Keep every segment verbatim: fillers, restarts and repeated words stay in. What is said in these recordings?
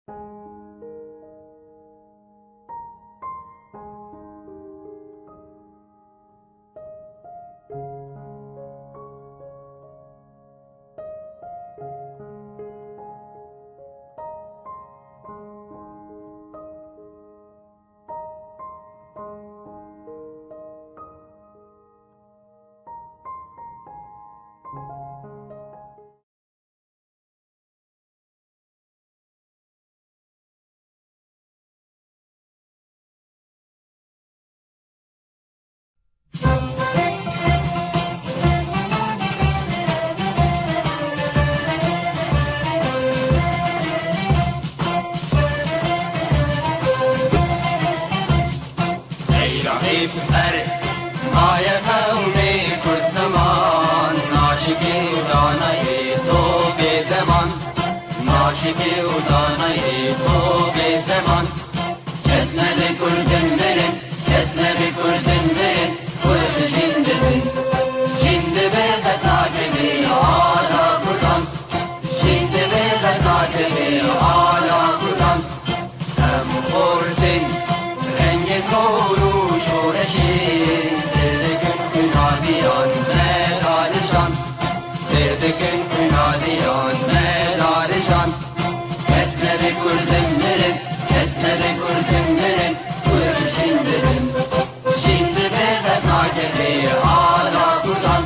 Ey Rahîb, erê, maye qewmê Kurd zeman, naşikê û danayê to bê zeman, naşikê û danayê to bê zeman. Kes nebe Kurdin mirin, kes nebe Kurdin mirin, Kurd jîn dibin. Jîn dibe qet nakeve ala Kurdan. Jîn dibe qet nakeve ala Kurdan. Em xortin rengê zor û şoreşê, sêr dikin xwînaliyan me darijan. Sêr dikin xwînaliyan me darijan. Kes nebe Kurdin mirin, kes nebe Kurdin mirin, Kurd jîn dibin. Jîn dibe qet nakeve ala Kurdan.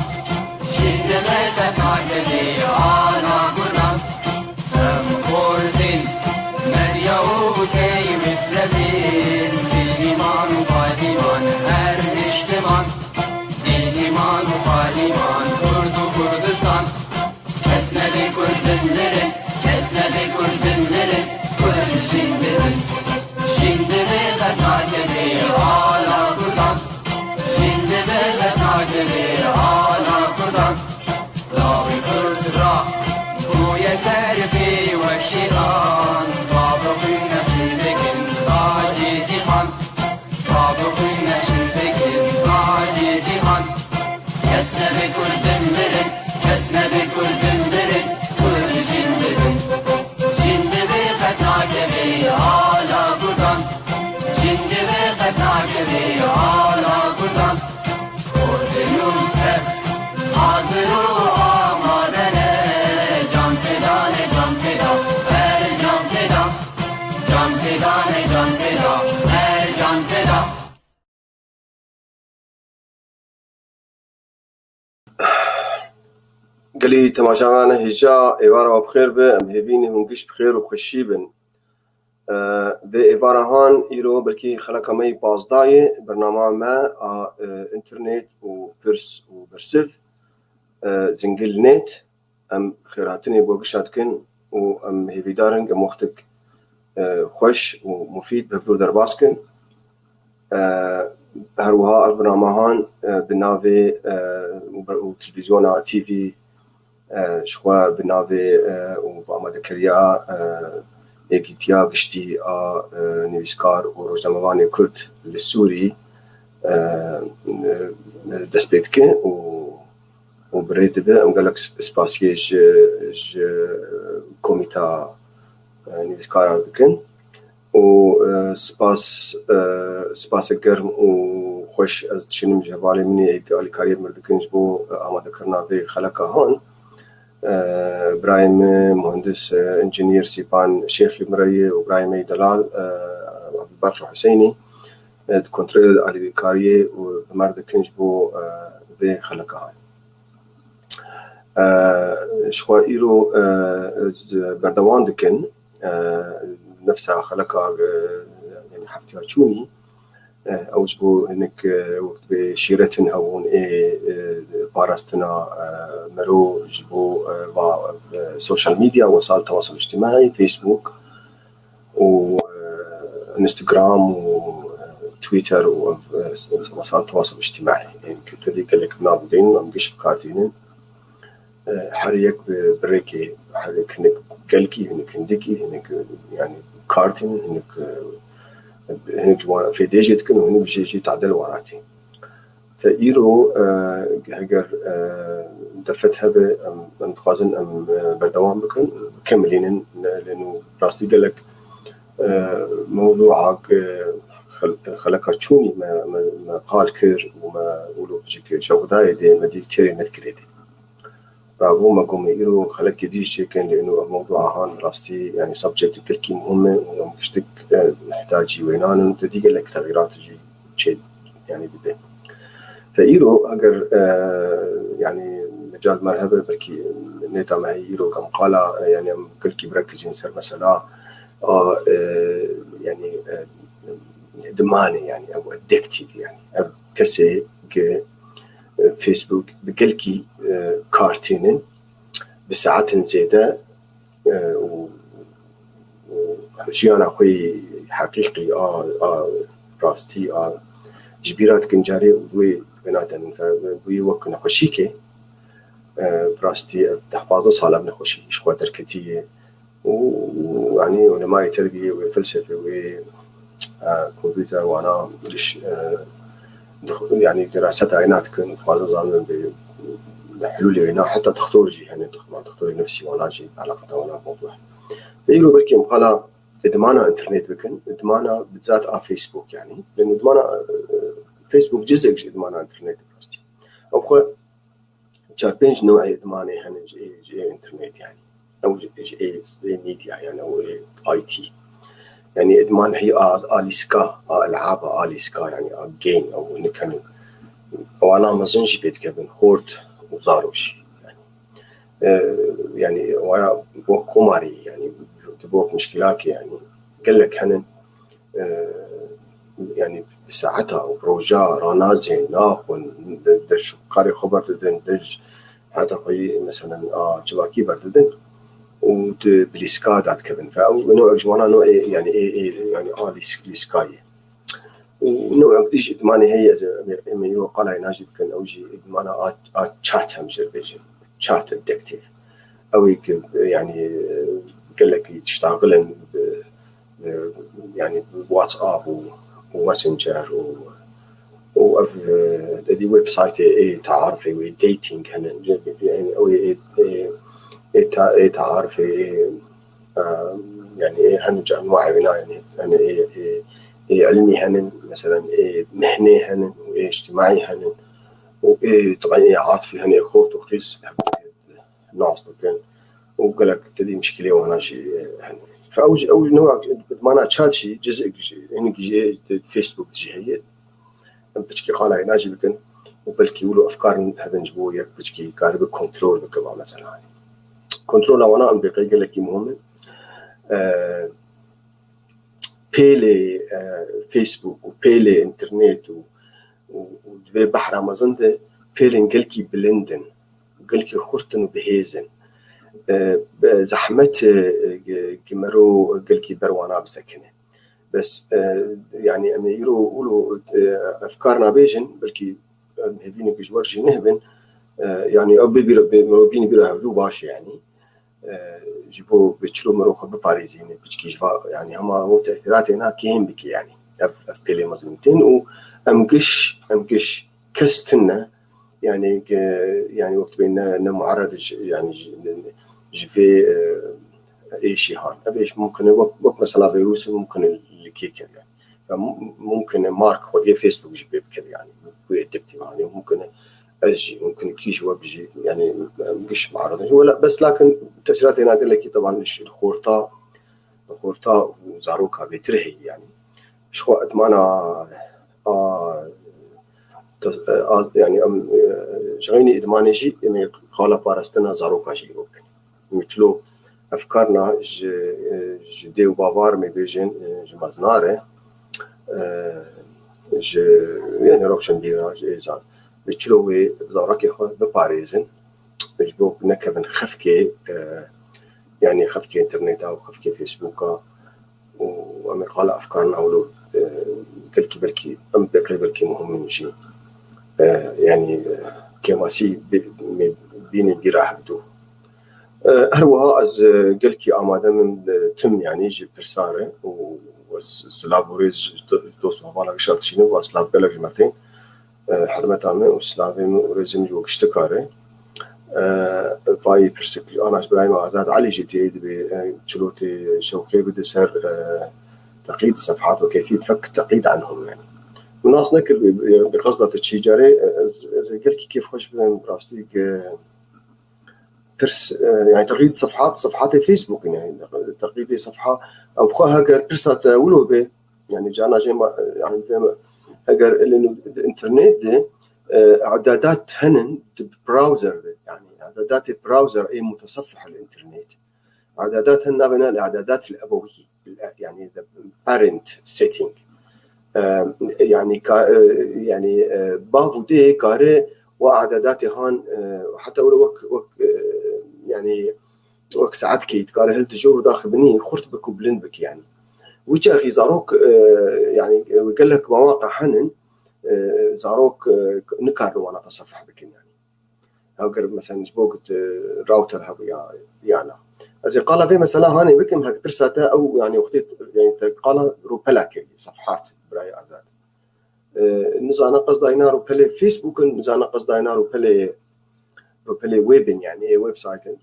Jîn dibe qet nakeve ala Kurdan. Em xortin, Medya û Key Misrefîn, Dîniman û Padiman her niştiman. Dîniman û Padiman, Kurd û Kurdistan. Kes nebe Kurdin mirin, kes nebe Kurdin mirin, Kurd jîn dibin. Jîn dibe qet nakeve ala Kurdan. Jîn dibe qet nakeve ala Kurdan. Lawê Kurd ra bûye ser pê wek şîran. Bavê xwîn neşîn dikin tacê cîhan. Bavê xwîn neşîn dikin tacê cîhan. Kes nebe Kurdin mirin, kes nebe Kurdin mirin, Kurd jîn dibin. Jîn dibe qet nakeve ala Kurdan. Jîn dibe qet nakeve ala Kurdan. Kurdin û Kurd hazir û amade ne. Can feda ne, can feda, her can feda. Can feda ne, can feda, her can feda. Gelî temaşevanê hêja, êvara we bi xêr be. Em hêvî ne hûn giş bi xêr û xweşî bin. E, vê êvara han îro belkî xeleka me yê pazdayê bernama me a, e, înternet û pirs û bersiv, e, Cingil Net. Em xêrhatinê bo gişa dikin û em hêvîdar in em wextek, e, xweş û mufîd bi hevdû derbas kin. E, her wiha ev bernama han, e, bi navê, e, û ber-, û televîzyona T V, e, ji xwe bi navê, e, û bi amadekiriya, e, Yekîtiya Giştî a, e, Nivîskar û Rojnamevanê Kurd li Sûrî, e, e, dest pê dike û û bi rê dibe. Em gelek spasiyê ji, ji komîta, e, nivîskaran dikin û, e, spas, e, spasek germ û xweş ez dişînim ji hevalê min ê êk alîkariyê min dikin ji bo, e, amadekirina vê xeleka han. E, birayê min, muhendis, e, enjînîr Sîpan Şêxî min re ye û birayê me yê delal, e, Ebubekir Huseynî, e, di kontrolê de alîkariyê û bi me re dikin ji bo, e, vê xeleka han. E, ji xwe îro, e, berdewam dikin, e, nefsa xeleka, e, yanî heftiya çûnî, e, ew ji bo hinek, e, wek dibê şîretin hebûn ê, e, parastina, e, mero ji bo, e, va, e, sosyal medya, wesal tewasul îctîmaî, Facebook, û, e, Instagram û, e, Twitter û, e, wesal tewasul îctîmaî. Ên ku tu dê gelek nav bidin, em giş bi kar tînin. E, her yek bi, bi rêkê, her yek hinek gelkî, hinek hindikî, hinek, e, yanî kar tînin, hinek, e, hinek ji wan fêdê jê dikin û hinek jê jî tadel wan hatî. Te îro, e, heger, e, defet hebe, em, em dixwazin em, e, berdewam bikin, bikemilînin, ne, lê nû rastî gelek, e, mewdûa xeleka çûnî me, me, me qal kir û me wilo bijî ke şewqdayê dê me dî têrê nedikirê dê. Rabû me gomê îro xelekê dî çêkin lê ino ev mewdûa han rastî, yanî subject gelkî muhim e û em giştik, e, mihtacî wênan in, te dî gelek texîrat jî çê, yanî bibe. Te îro eger, e, yanî mecal me hebe belkî nêta me heyî îro em qala, e, yanî em gelkî birekizîn ser mesela a, e, yanî, e, dimanê, yanî ew addictive, yanî ev kesê ke, e, Facebook bi gelkî, e, kar tînin, bi saetin zêde, e, û, û jiyana xwe yî heqîqî a, a rastî a ji bîra dikin carê û wê wê nadenin ve wê wek nexweşîkê, e, bi rastî ev deh pazdeh sal ev nexweşî ji xwe derketiye. û, û, yanî ulemayê terbiyê wê, felsefê wê, e, kompûter wana giş, e, dix-, yanî diraseta wê nadikin, dixwazin zanin bi, bi helûlê wê na, heta dixtor jî hene, dixtor, dixtorê nefsî wana jî eleqeta wana mewdû hene. Ve îro belkî em qala idmana înternet bikin, idmana bizat a Facebook yanî. Yanî idmana, e, Facebook cizek ji idmana înternet rastî. Ew xwe çar pênc newê idmanê hene ji ê, ji ê înternet yanî. Ew ji, ji ê, ji ê medya yanî ew ê I T. Yanî idman heyî a, a lîska, a elaba, a lîska yanî a game ew nik hene. Wana mezin jî pê dikevin, xort û zarok jî. Yanî, e, yanî waya wek komarî yanî, wek muşkilakê yanî gelek hene. E, yanî bi saeta û roja ranazên naxwin, de, de şukarê xwe berdidin, de j-, heta xwe yî, meselen, a civakî berdidin û di bilîska dadikevin. Ve ew newek ji wana newê, yanî ê, ê, yanî a lîs-, lîska ye. Û newek dî jî îdmanê heye, ez ê, em ê îro qala wêna jî bikin, ew jî îdmana a, a chat em jê bêjin. Chat addictive. Ew ê ki, yanî, gelekî tişta xil in, e, e, yanî WhatsApp û, û Messenger û, û ev, e, dedî websaytê ê taarifê wê dating hene. Yanî ew ê, ê, ê, ê ta-, ê taarifê ê, e, yanî ê hene canwa wêna, yanî, yanî ê, ê, ê ilmî hene, meselen ê mihnê hene û ê îctimaî hene û ê, tabî ê atifî hene, ê xort û xîz nas dikin û gelek tedî mişkilê wana jî, e, hene. Fe ew jî, ew newek îdmana chat jî cizek jî, hinek jî di Facebook jî heye. Em piçkî qala wêna jî bikin û belkî wilo efkar hebin ji bo yek piçkî karibe kontrol bike ba mesela. Kontrola wana em bêqey gelekî muhim in. E, pêlê, e, Facebook û pêlê înternet û, û, û di vê behra mezin de pêlên gelkî bilind in, gelkî xurt in û bihêz in. E, bi zehmet, e, e, ki mero gelkî ber wana bisekine. Bes, e, yanî em ê îro wilo, e, efkar nabêjin, belkî em hêvî ne ku ji we jî nehbin. E, yanî ew bê bîra, bê mero bînî bîra hevdû baş e yanî. E, ji bo bi çilo mero xwe biparêzîne, piçkî ji va, yanî hema ew tehsîratê na kêm bike yanî. Ev, ev pêlê mezin tên û em giş, em giş kes tune, yanî, e, yanî wek dibê ne, ne muarred ji, yanî ji, ji vê, e, êşî han. Ev êş mumkin e, wek, wek mesela vîrusê mumkin e li kê keve. Ve mu-, mumkin e Mark xwediyê Facebook jî pê bikeve yanî. Wê tip tî yanî mumkin e ez jî, mumkin e kî ji we bijî, yanî em giş muarred in. Wela bes lakin tesîratê na gelekî teban li xorta, li xorta û zaroka bêtir heye yanî. Ji xwe îdmana a, a, yanî em, e, ji xeynî îdmanê jî em ê qala parastina zaroka jî îro bikin. Em çilo efkarna ji, e, ji dê û bavar me bêjin, e, ji mezinare, e, ji, yanî rewşenbîra, ji êzan. Bi çilo wê zarokê xwe biparêzin, ji bo nekevin xefkê, e, yanî xefkê înterneta û xefkê Facebooka. û em ê qala efkarna wilo, e, gelkî belkî em pêqê belkî muhim in jî. E, yanî, e, kêmasî bî-, bînî bîra hevdû. E, her wiha ez, e, gelkî amade min, e, tim yanî ji pirsa re û ez silav û rêz ji do-, dost û hevala gişa dişînim û ez silav gelek ji me tên. E, hurmeta me û silavê me û rêzê min ji we giştika re. E, vayî pirsik ana ji birayê me Azad Elî jî tê dibê, e, çilotê şewqê bide ser, e, تقييد الصفحات وكيفية فك التقييد عنهم يعني. û nas nekir bi, bi, bi qesda te çî carê, e, ez, ez gelkî kêfxweş bibim, rastî, e, pirs, e, yani teqîd sefhat, sefhatê Facebook in, yani teqîdê sefha, ew xwe heger pirsa te wilo be, yani cana jê ma, yani vê me, heger li internet de, e, i'dadat henin di browser de, yani i'dadatê browser ê mutaseffiha li internet. I'dadat hen navê ne, al-i'dadat al-ebawiyye, yani the parent setting. E, yani ka, e, yani, e, bav û dê kare we i'dadatê han, e, heta wilo wek, wek, e, yani wek saetkê dikare hil dijor û daxibinî xurt bik û bilind bik yani. Wî çaxî zarok, e, yani, e, gelek mewaqe henin, e, zarok, e, nikarin wana tasefih bikin yani. Ew ger mesela ji bo got, e, router hebû ya, ya na. Ez ê qala vê mesela hanê bikim, hek pirsa te ew, yani, wextê, yani, te qala rûpela kirî, sefhat, birayê Azad. E, nizana qesda îna rûpelê Facebook in, nizana qesda îna rûpelê, rûpelê web in, yani, ê website in.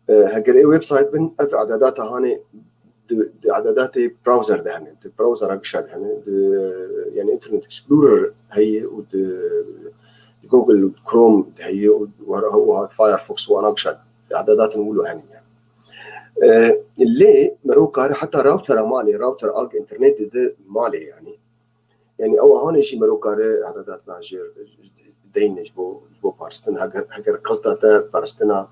E, heger ê website bin, ev adadata hanê di, di adadatê browser de hene, di browsera gişa de hene, di, yani Internet Explorer heye û di, di Google Chrome de heye û wa-, û Firefox û ana gişa de adadatên wilo hene yani. E, lê mero kare heta routera malê, router ag internetê de malê yani. Yani ew hanê jî mero kare adadatna jêr deyne ji bo, ji bo paristin. Heger, heger qesda te paristina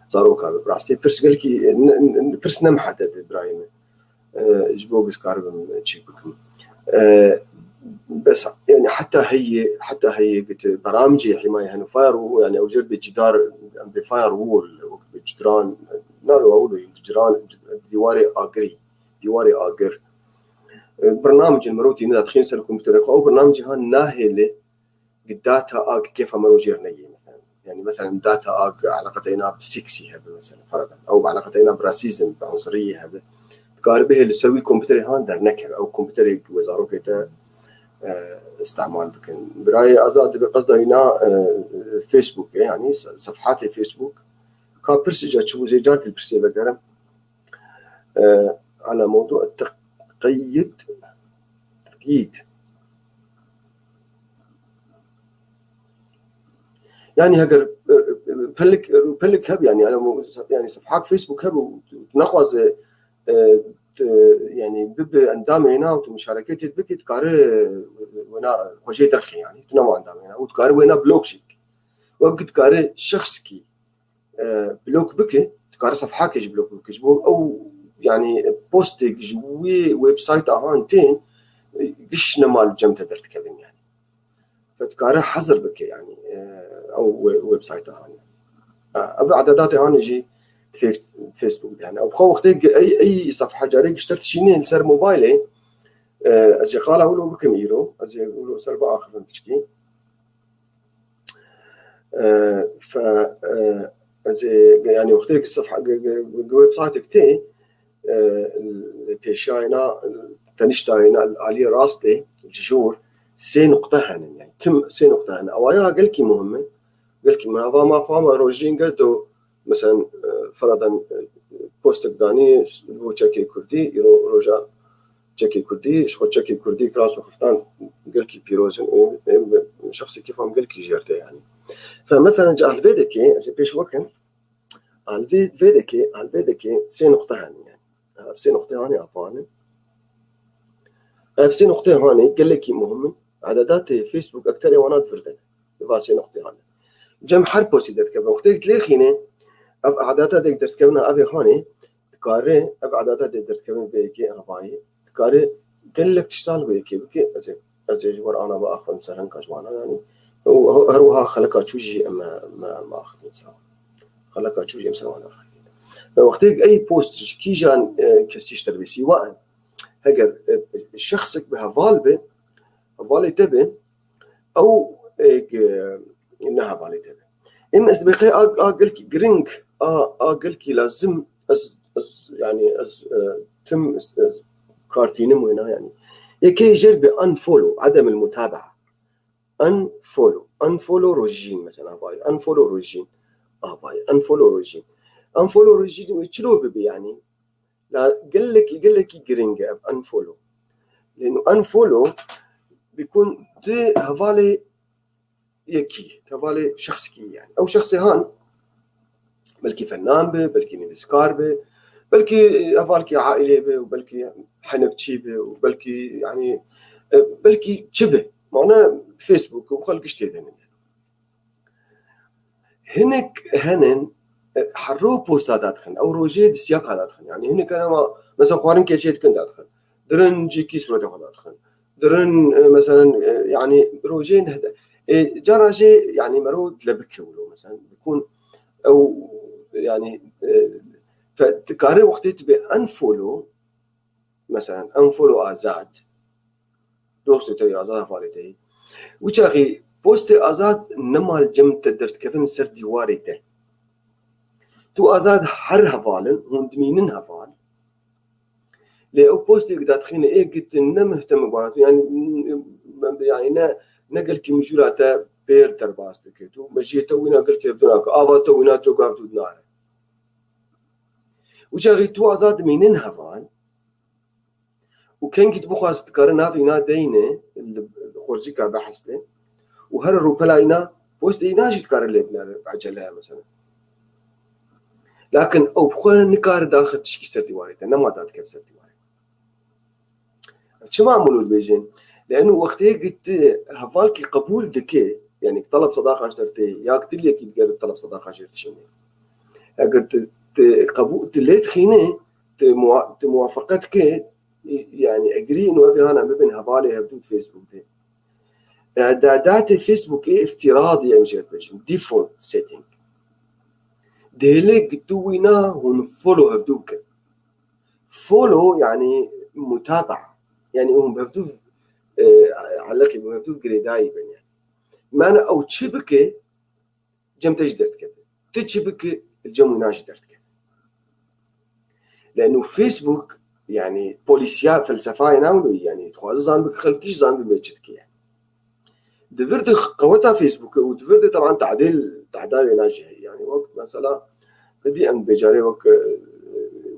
zaroka be, bi rastî pirs gelkî ne, ne, pirs ne miheded e birayê min. E, ji bo ez karibim çêk bikim. E, bes, yani heta heye, heta heye git beramcê hîmayê hene firewall, yani ew jêr bê cidar, em bê firewall, wek bê cidran, navê wa wilo, cidran, dîwarê agirî, dîwarê agir. E, bernamecên mero tîne de dixîn ser kompûterê xwe, ew bernamecê han nahêle data ag kêfa mero jêr neyê. Yani mesela data ag eleqeteyna bi seksî hebe mesela, fereden. Ew eleqeteyna bi rasîzm, bi unsiriyê hebe. Dikare bihê li ser wî kompûterê han dernekeve. Ew kompûterê wê zarokê te, e, îstemal bikin. Birayê Azad dibe qesda îna, e, Facebook e, yani se-, sefhatê Facebook. Ka pirsê ca çi bû, zê car dilpirsê vegerim. E, ala mewdu teqeyid, teqyid. Yani heger, e, e, pelik, e, pelik heb yani, yani, mu-, yani sefhat Facebook heb û tu nexwaze, e, tu, yani bibe endamê hêna û tu muşareketê bikî, dikare, e, wena xwe jê derxî yani. Tu nema endamê hêna. Û dikare wena blok jî bike. Wek dikare şexskî e, blok bike, dikare sefhakê jî blok bike. Ji bo ew, yani, postek ji wê websayta han tên, e, giş nema li cem te derdikevin, yani. Fe dikare hezir bike, yani, e, ew we-, websayta han. Ha, ev edadatê han jî Fe-, Facebook de, yani. Ew xwe wextê ge-, ey, ey sefha carê giştir dişînê li ser mobaylê, e, ez ê qala wilo bikim îro, ez ê wilo ser biaxivim piçkî. E, fe, e, ez ê, yani, wextê ki sefha, ge-, ge-, ge-, websaytek tê, e, li pêşiyayna, teniştayna li aliyê rastê, ji jor sê nuqte henin, yani, tim sê nuqte henin. Awaya gelkî muhim e, gelkî muhim. Ava ma xwe ma rojîn gel do, Meselen, e, feradan, e, postek danî bo çekê kurdî, îro roja çekê kurdî, ji xwe çekê kurdî kiras û xiftan gelkî pîroz in û em şexsê kêfa min gelkî jêr tê, yani. Fe, meselen, ca li vê dekê, ez ê pêş wekim, a li vê, vê dekê, a li vê dekê sê nuqte hene, yani. Ev sê nuqtê hanê apanin. Ev sê nuqtê hanê gelekî muhim in. Edadatê Facebook ekterê wana divirdin. Li va sê nuqtê hanê. Cem her postî derdikevin. Wextê dilêxîne, ev edata dek derdikevina ev ê hanê, dikare, ev edata dek derdikevin vê yekê havayê, dikare gelek tişta li vê yekê bike, ez ê, ez ê ji wer ana biaxivim ser hinka ji wana, yanî. Û her wiha xeleka çû jî em, em, em axivin ser wan. Xeleka çû jî em ser wan axivin. Wextê ey post ji kîjan, e, kesî ji te dibêsî, wa in. Heger, e, şexsek bi heval be, hevalê te be, ew, e, ge-, ne hevalê te be. Ên ez dibê qey a, a gelkî giring, a, a gelkî lazim, ez, ez, yani, ez, e, tim, ez, ez kartînim wêna, yani. Yekê jêr be unfollow, adem el mutabaa. Unfollow. Unfollow rojîn, mesela, avayî. Unfollow rojîn. Avayî. Unfollow rojîn. Unfollow rojîn wê çilo bibe, yani? La gelekî, gelekî giring e ev unfollow. Lê unfollow bikun di hevalê yekî, hevalê şexskî yani. Ew şexsê han belkî fenan be, belkî nivîskar be, belkî hevalkî aîlê be û belkî henekçî be û belkî yani, e, belkî çi be. Mana Facebook û xelk tiştê de ne. Hinek henin, e, her ro posta dadixin. Ew rojê di siyaka dadixin. Yani hinek henin ama mesela xwarin keçê dikin dadixin. Dirin cîkî surete xwe dadixin. Dirin, e, mesela, e, yani rojê nehde. E, cara jê yani mero dilebike wilo mesela. Bikun ew yani, e, fe-, dikare wextê tu bê unfollow, mesela unfollow azad. Dostê te yê azad hevalê te yê. Wî çaxî postê azad nema li cem te derdikevin ser dîwarê te. Tu azad her heval in, hûn dimînin heval. Lê ew postê ku dadixîne ê gitin ne muhtem e bana tu, yani, yani ne, ne gelkî mijûra te pêr derbas dike. Tu mejiyê te wîna gelkî hevdû nake, ava te wîna coka hevdû dinare. Wî çaxî tu azad dimînin heval. Û kengî tu bixwaz dikare navê wîna deyne li xorzîka behs de û here rûpela wîna postê wîna jî dikare lê binere bi ecele mesela. Lakin ew bi xwe nikare daxe tişkî ser dîwarê te, nema dadike ser dîwarê. Çima em wilo dibêjin? Leno wextê ku tu hevalkî qebûl dike, yani taleb sedaqa ji te tê, ya ku tu yekî digere taleb sedaqa jê dişîne. Eger tu, tu qebûl, tu lê dixîne, tu mua-, tu muwafaqet ke, yani agree û ev hana bibin hevalê hevdû di Facebook de. Îdadatê Facebook ê îftiradî em jê dibêjin, default setting. Dihêle ku tu wîna hûn follow hevdû bikin. Follow yani mutabaa. Yani hûn bi hevdû, e, eleqî bi hevdû girêdayî bin yani. Mana ew çi bike, cem te jî derdikeve. Tu çi bikî, cem wîna jî derdikeve. Leno Facebook, yani polîsiya felsefayê navloyî, yani dixwaze zanibik xelkî jî zanibin bê çi dike yani. Di vir de qeweta Facebookê û di vir de teban tadil, tahda wêna jî heye. Yani wek mesela, xwedî em bêcarê wek,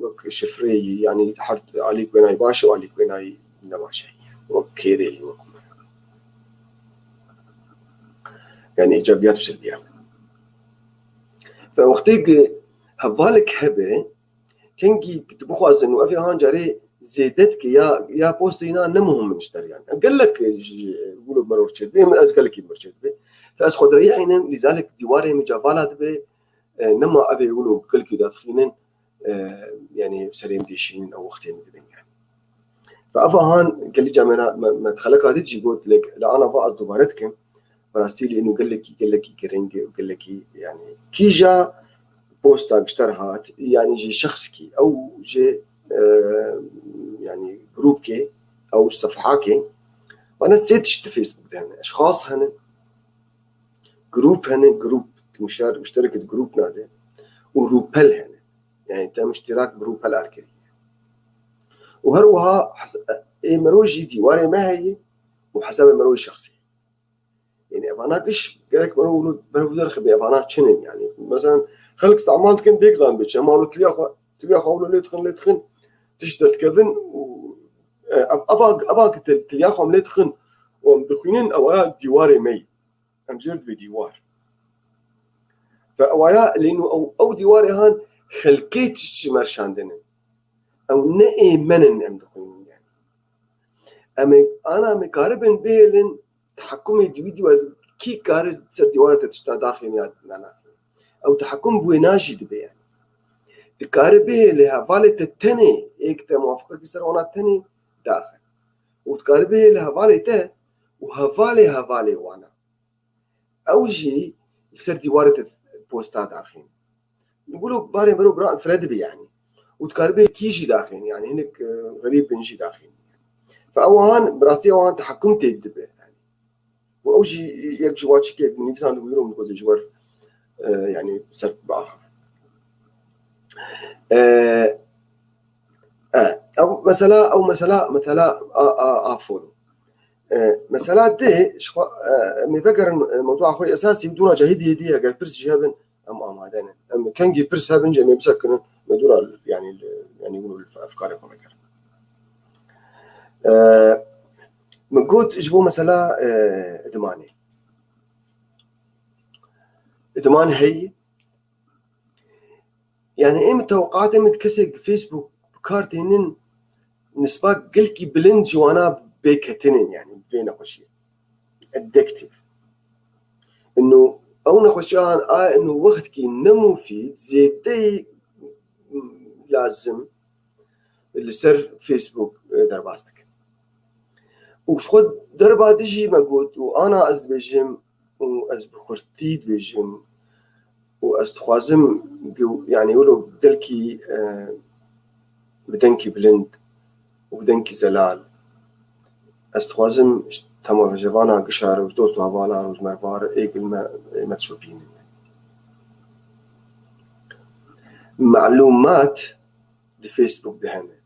wek şifreyî, yani her alîk wênayî baş û alîk wênayî ne baş e. Wek kêrê, wek yani îcabiyat û selbiyat. Fe wextê ki hevalek hebe, kengî tu bixwazin û ev ê han carê zêde dike ya, ya postê wîna ne muhim in ji te re yani. Gelek ji wilo merov çêdibe, min ez gelekî merov çêdibe. Fe ez xwe dirêyayînim, lîzalek dîwarê min cavala dibe, e, nema ev ê wilo gelkî dadixînin, e, yani serê min dêşînin ew wextê min dibin yani. Ve eva han gelî camêra me, me xeleka dît jî got, lê li ana va ez dubare dikim. Bi rastî lê ino gelekî, gelekî giring e û gelekî, yani kîja posta ji te re hat, yani jî şexskî, ew jî, e, yani grûpkê, ew sefhakê, bana sê tişt di Facebook de hene. Eşxas hene, grûp hene, grûp, muşter-, muşterek di grûp nade û rûpel hene. Yani te muşterak bi rûpel arkirî. Û her wiha hes-, ê mero jî dîwarê me heye û hesabê mero jî şexsî. Yani evana giş gerek mero wilo berhevdar xibe, evana çin in yani. Mesela xelk îstemal dikin bêk zanibê çi. Hema wilo tiliya xwe, tiliya xwe wilo lê dixin, lê dixin, tişt derdikevin û, e, ev-, eva, eva ki til-, tiliya xwe em lê dixin û em dixwînin, ew aya dîwarê me yî. Em jê re dibê dîwar. Ve ewaya lê nû ew, ew dîwarê han xelkê tişt ji me re şandine. Ew ne ê me ne em dixwînin yani. Em ê, ana em ê karibin bihêlin, tehekumê di wî dîwar, kî kare ser dîwarê te tişta daxîne ya nenaxîne. Ew tehekum bi wêna jî dibe yani. Dikare bihêle hevalê te tenê, êk te muwafiqekî ser wana tenê daxe. Û dikare bihêle hevalê te û hevalê hevalê wana. Ew jî li ser dîwarê te posta daxîn. Wilo barê mero bira fire dibe yani. Û dikaribe kî jî daxîn yani. Hinek, e, xerîb bin jî daxîn. Fe ewan, bi rastî ewan tehekum tê dibe yani. Û ew jî yek ji wa çikê nivîsan dibîro min dixwaze ji wer, e, yani ser biaxive. E, e, ew mesela, ew mesela, mesela a, a, a follow. E, mesela dê, ji xwe, e, em ê vegerin, e, mewdûa xwe esasî, dûna cahî dî, dî, eger pirs jî hebin, em amade ne. Em kengî pirs hebin jî em ê bisekinin, me dûra, yani, li, yani, wilo li fe-, karê xwe vekir. E, Min got ji bo mesela, e, idmanê. Idman heyî. Yani em teweqatê min kesek Facebook bi kar tênin nisba gelkî bilind ji wana bê ketinên, yani vê nexweşiyê. Addictive. Ino ew nexweşiyan a ino wextkî nemufîd zêdeyî lazim li ser Facebook, e, derbas dikin. Û ji xwe derba dijî me got û ana ez dibêjim û ez bi xurtî dibêjim û ez dixwazim gu-, yani wilo gelkî, e, bi dengkî bilind û bi dengkî zelal ez dixwazim ji temaşevana gişa re û ji dost û hevala re û ji merva re ê gil me, ê me dişopînin. Melûmat di Facebook de hene.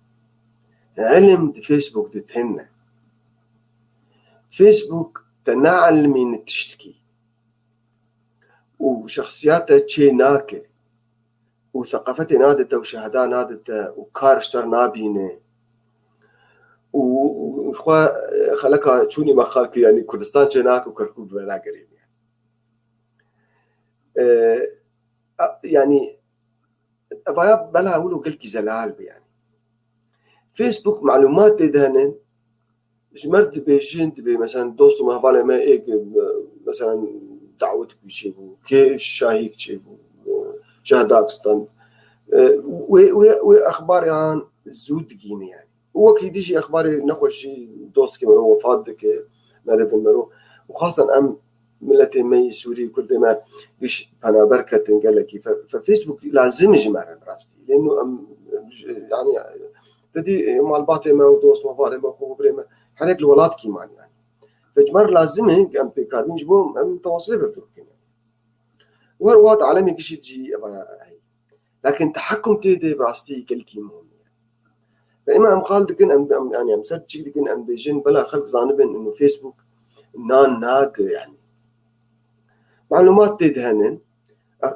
Ilim di Facebook de têne. Facebook te neelimîne tiştkî. Û şexsiyet te çê nake. Û seqafetê nade te û şehda nade te û kar ji te re nabîne. Û, û xwe, e, xeleka çûnî me xal kir, yanî Kurdistan çê nake û Kerkûk bi me nagerîne. E, a, yanî, evaya bela wilo gelkî zelal be, yanî. Facebook melûmat tê dihene, ji me re dibêjin, dibê, mesela, dost û hevalê me ê, e, mesela, dawet bû çêbû, kê şahîk çêbû, e, şehdak stand. E, wê, wê, wê exbaran zû digîne, yanî. Û wekî dî jî exbarê nexweş jî dostekî me wefat dike, merivin mero. Û xastan em miletê me yî Sûrî, Kurdê me giş penaber ketin gelekî. Fe, fe Facebook lazim e ji me re bi rastî. Lê nû em, em ji, yanî, te dî, e, malbatê me û dost û hevalê me, xwe birê me, herek li welatkî man yanî. Fe ji me re lazim e, em pêkarbîn ji bo em tewasilê bi bikin. Wer wat alemê gişî jî eva heye. Lakin tehekum tê de bi rastî gelkî muhim e. Ve ema em qal dikin, em, em, yani em ser çîk dikin, em bêjin, bela xelk zanibin û Facebook nan nake yani. Malumat tê dihenin.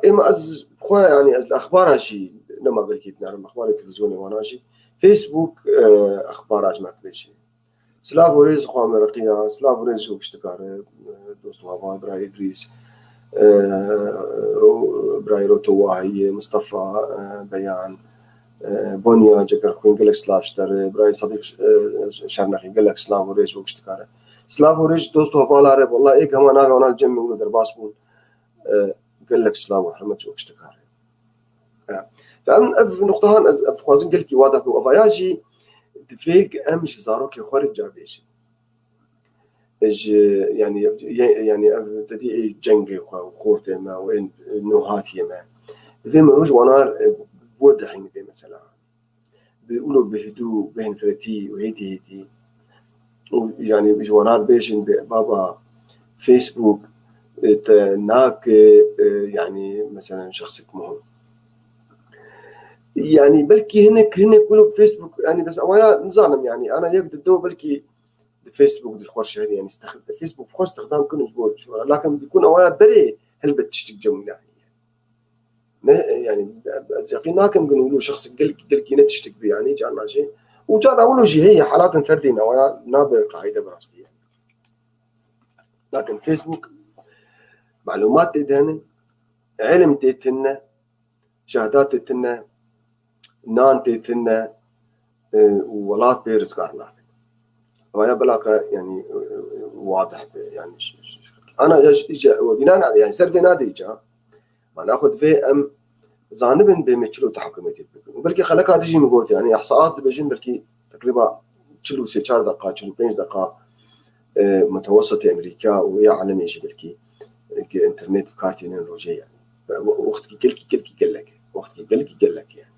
Ema ez xwe yani ez li exbara jî nema belkî dinarim, exbarê televîzyonê wana jî. Facebook, e, exbara ji me dibêje. Silav û rêz xwe me reqiya, silav û rêz ji wek ji dikare, e, dost û heval, birayê Îdrîs, e, ro-, birayê Roto Wahiyê, Mistefa, e, Beyan, e, Bonya Cekerxwîn, gelek silav ji te re, birayê Sedîq, e, Şernexî, gelek silav û rêz ji wek ji dikare. Silav û rêz ji dost û hevala re, wela êk hema navê wana li cem min derbas bûn. E, gelek silav û hurmet ji wek ji dikare. Em ev nuqtehan ez, ez dixwazim gelkî wada ku evaya jî divê em ji zarokê xwe re ca bêjin. Ji, yani, ye-, yani ev tedî ê cengê xwe û xortê me û ên nûhatiyê me. Divê me roj wana, e, bo dihîn vê mesela. Bi, ulo bi hidû, bi hinfiretî û hêdî hêdî. Û, yani, ji wana bêjin, bê, baba, Facebook, e, te nake, e, yani, mesela, şexsek muhim. Yani, belkî hinek, hinek wilo Facebook, yani, bes awaya nizanim, yani, ana yek di do belkî di Facebook di xwe şehrî, yani, stex-, Facebook xwe stexdam kirin ji bo şora. Lakin bikun awaya berê helbet tiştik cemûna. Ne, yani, ez yaqîn nakim ku wilo şexsek gelkî, gelkî ne tiştik bi, yani, carna jî. Û carna wilo jî heye, halatin ferdî ne, waya nabe qaîde bi rastî ye. Lakin Facebook, malumat tê dene, ilim tê tine, şehda tê tine, nan tê tine, e, û welat pê rizgar nabe. Waya bila ke, yani, e, wadih be, yani, ş-, ş-, ş-, ana ya ş-, îca, we bîna na, yani, ser vê nadê îca. Mana xwe divê em zanibin bê me çilo te hikûmetê bikin. Û belkî xeleka dijî min got, yani, ihsaat dibêjin, belkî teqrîba çil û sê çar deqa, çil û pênc deqa, e, mutewesitê Amerîka û ya alemê jî belkî, e, ki internet bi kar tînin rojê, yani. Ve we-, wextkî gelkî, gelkî gelek e. Wextkî gelkî gelek e, yani.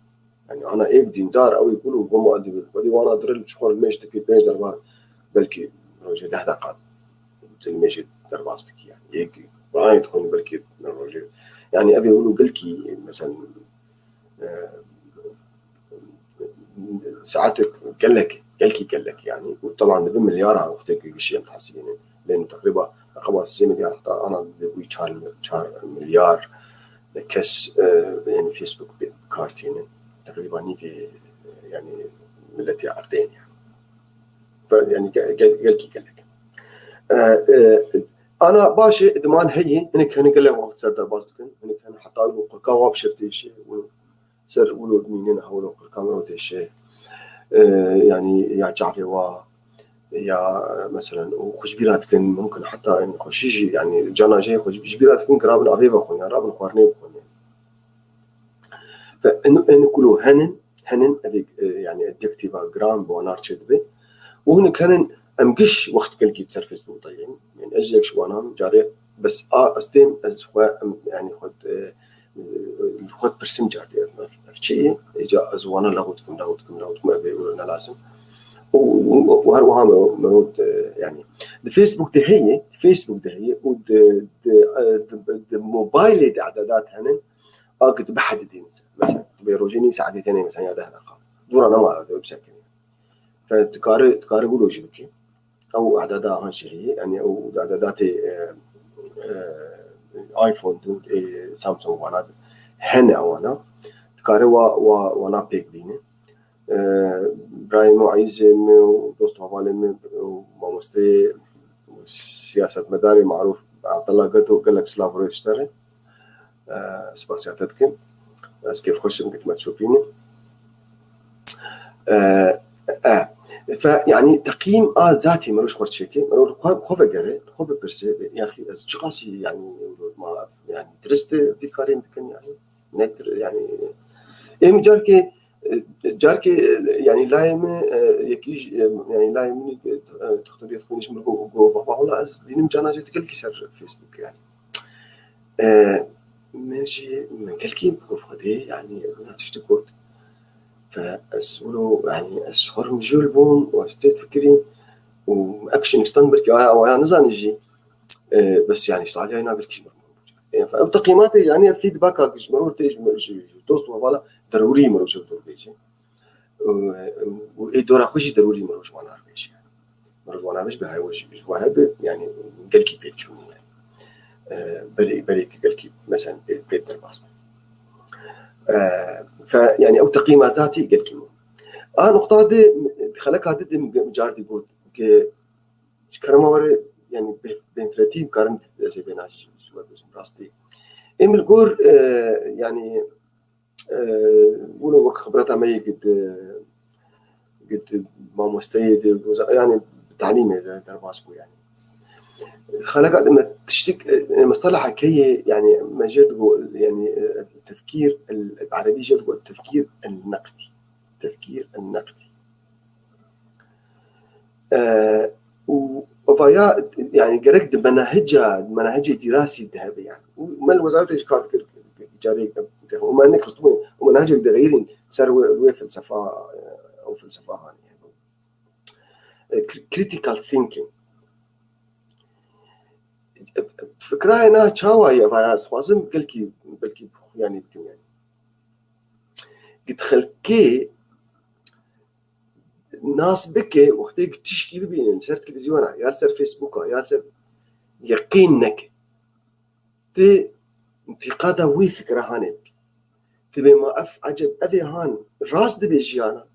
Yani, ana êk dîndar, ew ê kul û goma dibê. Wedî wana diril ji xwe li mêj dikî pênc derba, belkî rojê deh deqa dilmêjê derbas dikî, yani. Êk, wana dixwîn belkî rojê. Yani, ev ê wilo gelkî, mesela, e, saetek gelek, gelkî gelek, yani. Û teban dibe milyara wextê ku gişî em dihesibînin. Lê teqrîba reqema sê milyar heta ana dibe bûyî çar, çar milyar kes, e, yani Facebook bi kar tînin. Teqrîba nîvê, e, yani milletê erdê ne. Ve yani ge-, gel-, gelkî gelek. E, e, ana baş e, diman heye, hinek, hinek gelek wext ser derbas dikin, hinek, hinek heta wilo qurka wa bişeftê jî, wilo ser wilo dimînin, ha wilo qurka mirov tê jî. E, yani ya çavê wa, ya meselen û xwe ji bîra dikin, mumkin heta in xweşî jî, yani cana jê xwe ji bîra dikin, girabin avê vexwin, ya rabin xwarinê bixwin. Fe in, in kulo henin, henin evê, e, yani adjektiva giran bi wanar çê dibe. Û hinek henin em giş wext gelkî ser Facebook dayîn. Yani ez yek ji wanan carê bes a ez têm ez xwe em, yani xwe, e, xwe pirsim cardê ev, ev, ev çi ye? Îca ez wana lewt kim, lewt kim, lewt kim, ev ê ne lazim. Û, û, û her wiha me, me, e, yani di Facebook de heye, Facebook de heye û di, di, e, di, di mobilê de ededat henin, a ku tu bihedidî mesela. Mesela, tu bê rojê nî saetê tenê mesela ya deh deqa. Dûra nema ev bisekinî. Fe tu kare, tu kare wilo jî bikî. Ew adada han jî heye, yani ew adadatê, e, e, iPhone de, e, Samsung wana hene wana. Tu kare wa, wa, wana pêk bîne. E, birayê min, ezîzê min û dost hevalê min û mamosteyê û siyasetmedarê marûf Abdullah Gedo gelek silav û rêz ji te re. E, spasiya te dikim. Ez kêfxweş im ku tu me dişopînî. E, e, fe, yani teqîm a zatî mirov ji xwe çêke, mirov xwe, xwe vegere, xwe bipirse, yaxî ez çiqasî yani ma, yani dirist vî karên dikin yani. Nedir yani. Em carkê, e, carkê, e, yani layê min, e, yekî ji, e, yani layê min, e, e, doktoriyê xwînî ji min got, got, baba, wala ez dînim cana jê digelkî ser Facebook yani. E, min jî, min gelkî bi Xwedê, yani, min tişt got. Fe ez wilo, yani, ez xwe mijûl bûm û ez tê difikirîm û action stand belkî aya, aya nizanî jî. E, bes, yani, işte, aliyayê na gelkî ji min. E, fe ew teqîmatê, yani, feedbacka ji mirov tê ji, ji, ji dost û hevala derûrî mirov ji dor bêje. Û, û ê dora xwe jî derûrî mirov ji wana re bêje. Mirov ji wana re bêje, bi hewe jî, ji wana be, yani, gelkî pêk çûnî ye. E, berê, berê ki gelkî, mesela, pê, pê derbas be. E, fe, yani, ew teqîma zatî gelkî min. A nuqta de, xeleka de, de min cardî got ki, ji kerema were, yani, bê-, bênfiretî karin ez ê bêna ji, ji we bêjim, rastî. Ê min li gor, e, yani, e, wilo wek xibreta me yê gid, gid mamosteyê de, yani, talîmê de derbas bû, yani. Xeleka de me tiştik, e, mustalaha keyê, yani, me jê digo, yani, e, tefkîr, el, erebî jê digo tefkîr el neqdî. Tefkîr el neqdî. E, û vaya, yani, gerek di menahica, menahicê dîrasî de hebe, yani. Û me li wezaretê jî kar dikir, carê, û me nekiristibû, û menahicek dixeyirîn ser wê, wê felsefa, e, ew felsefa hanê, yani. E, cri-, critical thinking. Fikra na çawa ye, vaya, ez xwazim gelkî, belkî, yani, bikim, yani. Gid xelkê nas bike, wextê ku tişkî bibînin, li ser televîzyona, ya li ser Facebooka, ya li ser, yeqîn neke. Tê întîqada wî fikra hanê bikî. Tê bê ma ev, eceb, ev ê han rast dibê jiyana.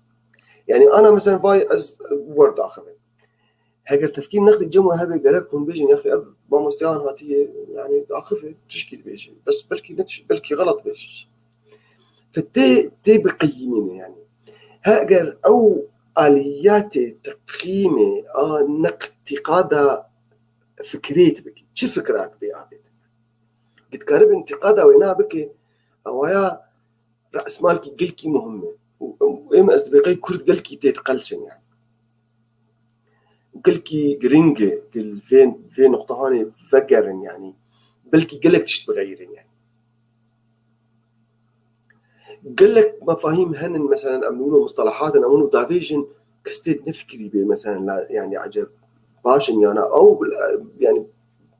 Yani, ana, mesela, vay ez wer daxivim. Heger tefkîr neqdî cem we hebe, gerek hûn bêjin, yaxî ev mamosteyan hatiye, yani, daxive, tişkî dibêje. Bes belkî ne tiş-, belkî xelat dibêje. Fe tê, tê biqeyimîne, yani. Heger ew aliyatê teqîmê a neqtîqada fikrê dibikî. Çi fikrak bê avêtin? Gid karib întîqada wê na bike, ewaya resmalkî gelkî muhim e. Û, û êm ez dibê qey kurd gelkî tê diqelsin, yani. Gelkî giring e, gel vê, vê nuqtehanê vegerin, yani. Belkî gelek tişt bixeyirin, yani. Gelek mefahîm henin, meselen, em li wilo mustalahat in, em wilo davêjin, kes tê nefikirî bê, meselen, la, yani, eceb baş in, yana, ew, yani,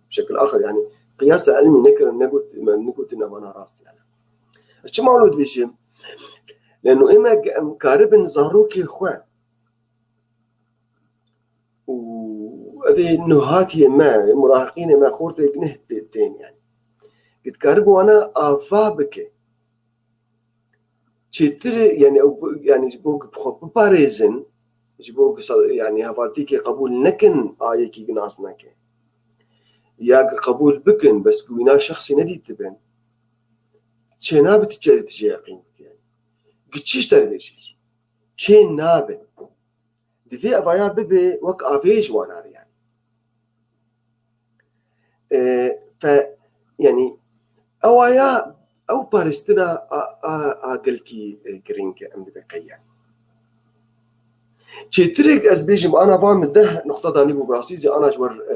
şekil axir, yani, qiyasa ilmî nekirin, negot-, me negotin, evana rast, yani. Ez çima wilo dibêjim? Leno ême em karibin zarokê xwe û ev ê nuhatiyê me, murahiqînê me, xortê gineh tê-, tên, yani. Gid karib wana ava bike. Çêtir e, yani, ew, yani, ji bo ku xwe biparêzin, ji bo ku sa-, yani, hevaltîkê qebûl nekin, a yekî nas neke. Ya ku qebûl bikin, bes ku wîna şexsî nedîtibin, çê nabe tu çerê tu jê yeqîn bike. Gi çi ji te re bêjî? Çê nabe. Divê evaya bibe wek avê ji wana re, yani. E, fe, yani, ewaya, ew parastina a, a, a gelkî, e, girîng e, em dibe qey, yani. Çêtirek ez bêjim, ana van min deh nuqta danî bû, bi rastî zî ana ji wer, e,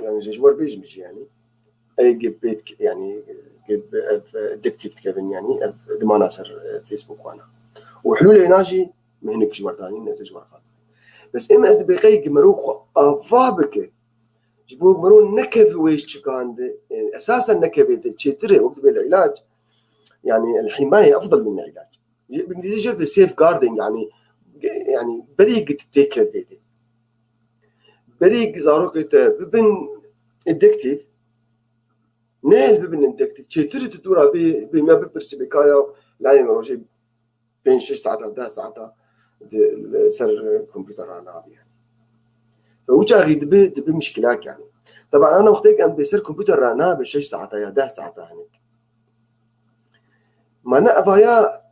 yani, ji wer bêjim jî, yani. Ê, ge pê dik-, yani, ge bi-, ev, e, addictive dikevin, yani, ev dimana ser, e, Facebook wana. Û hilûlê na jî min hinek ji wer danîn, ez ê ji wer xwe. Bes êm ez dibê qey ki merov xwe ava bike. Ji bo merov nekeve wê çikan de, e, esasen nekeve de, çêtir e, wek dibê îlac. Yani, el-himaye efdal min îlac. Bi îngilîzî jê dibê safeguarding, yani, yani, berî ki tu têkevê de. Berî ki zarokê te bibin addictive, ne el bibin addictive. Çêtir tu dûra bê, bê me bipirsî bê kaya layê me rojê pênc şeş saeta, deh saeta di, li ser kompûtera nabî. Ve wî çaxî dibi, dibi mişkilak yani. Teban ana wextêk em bê ser kompûtera nabe şeş saeta ya deh saeta hinek. Ma ne evaya,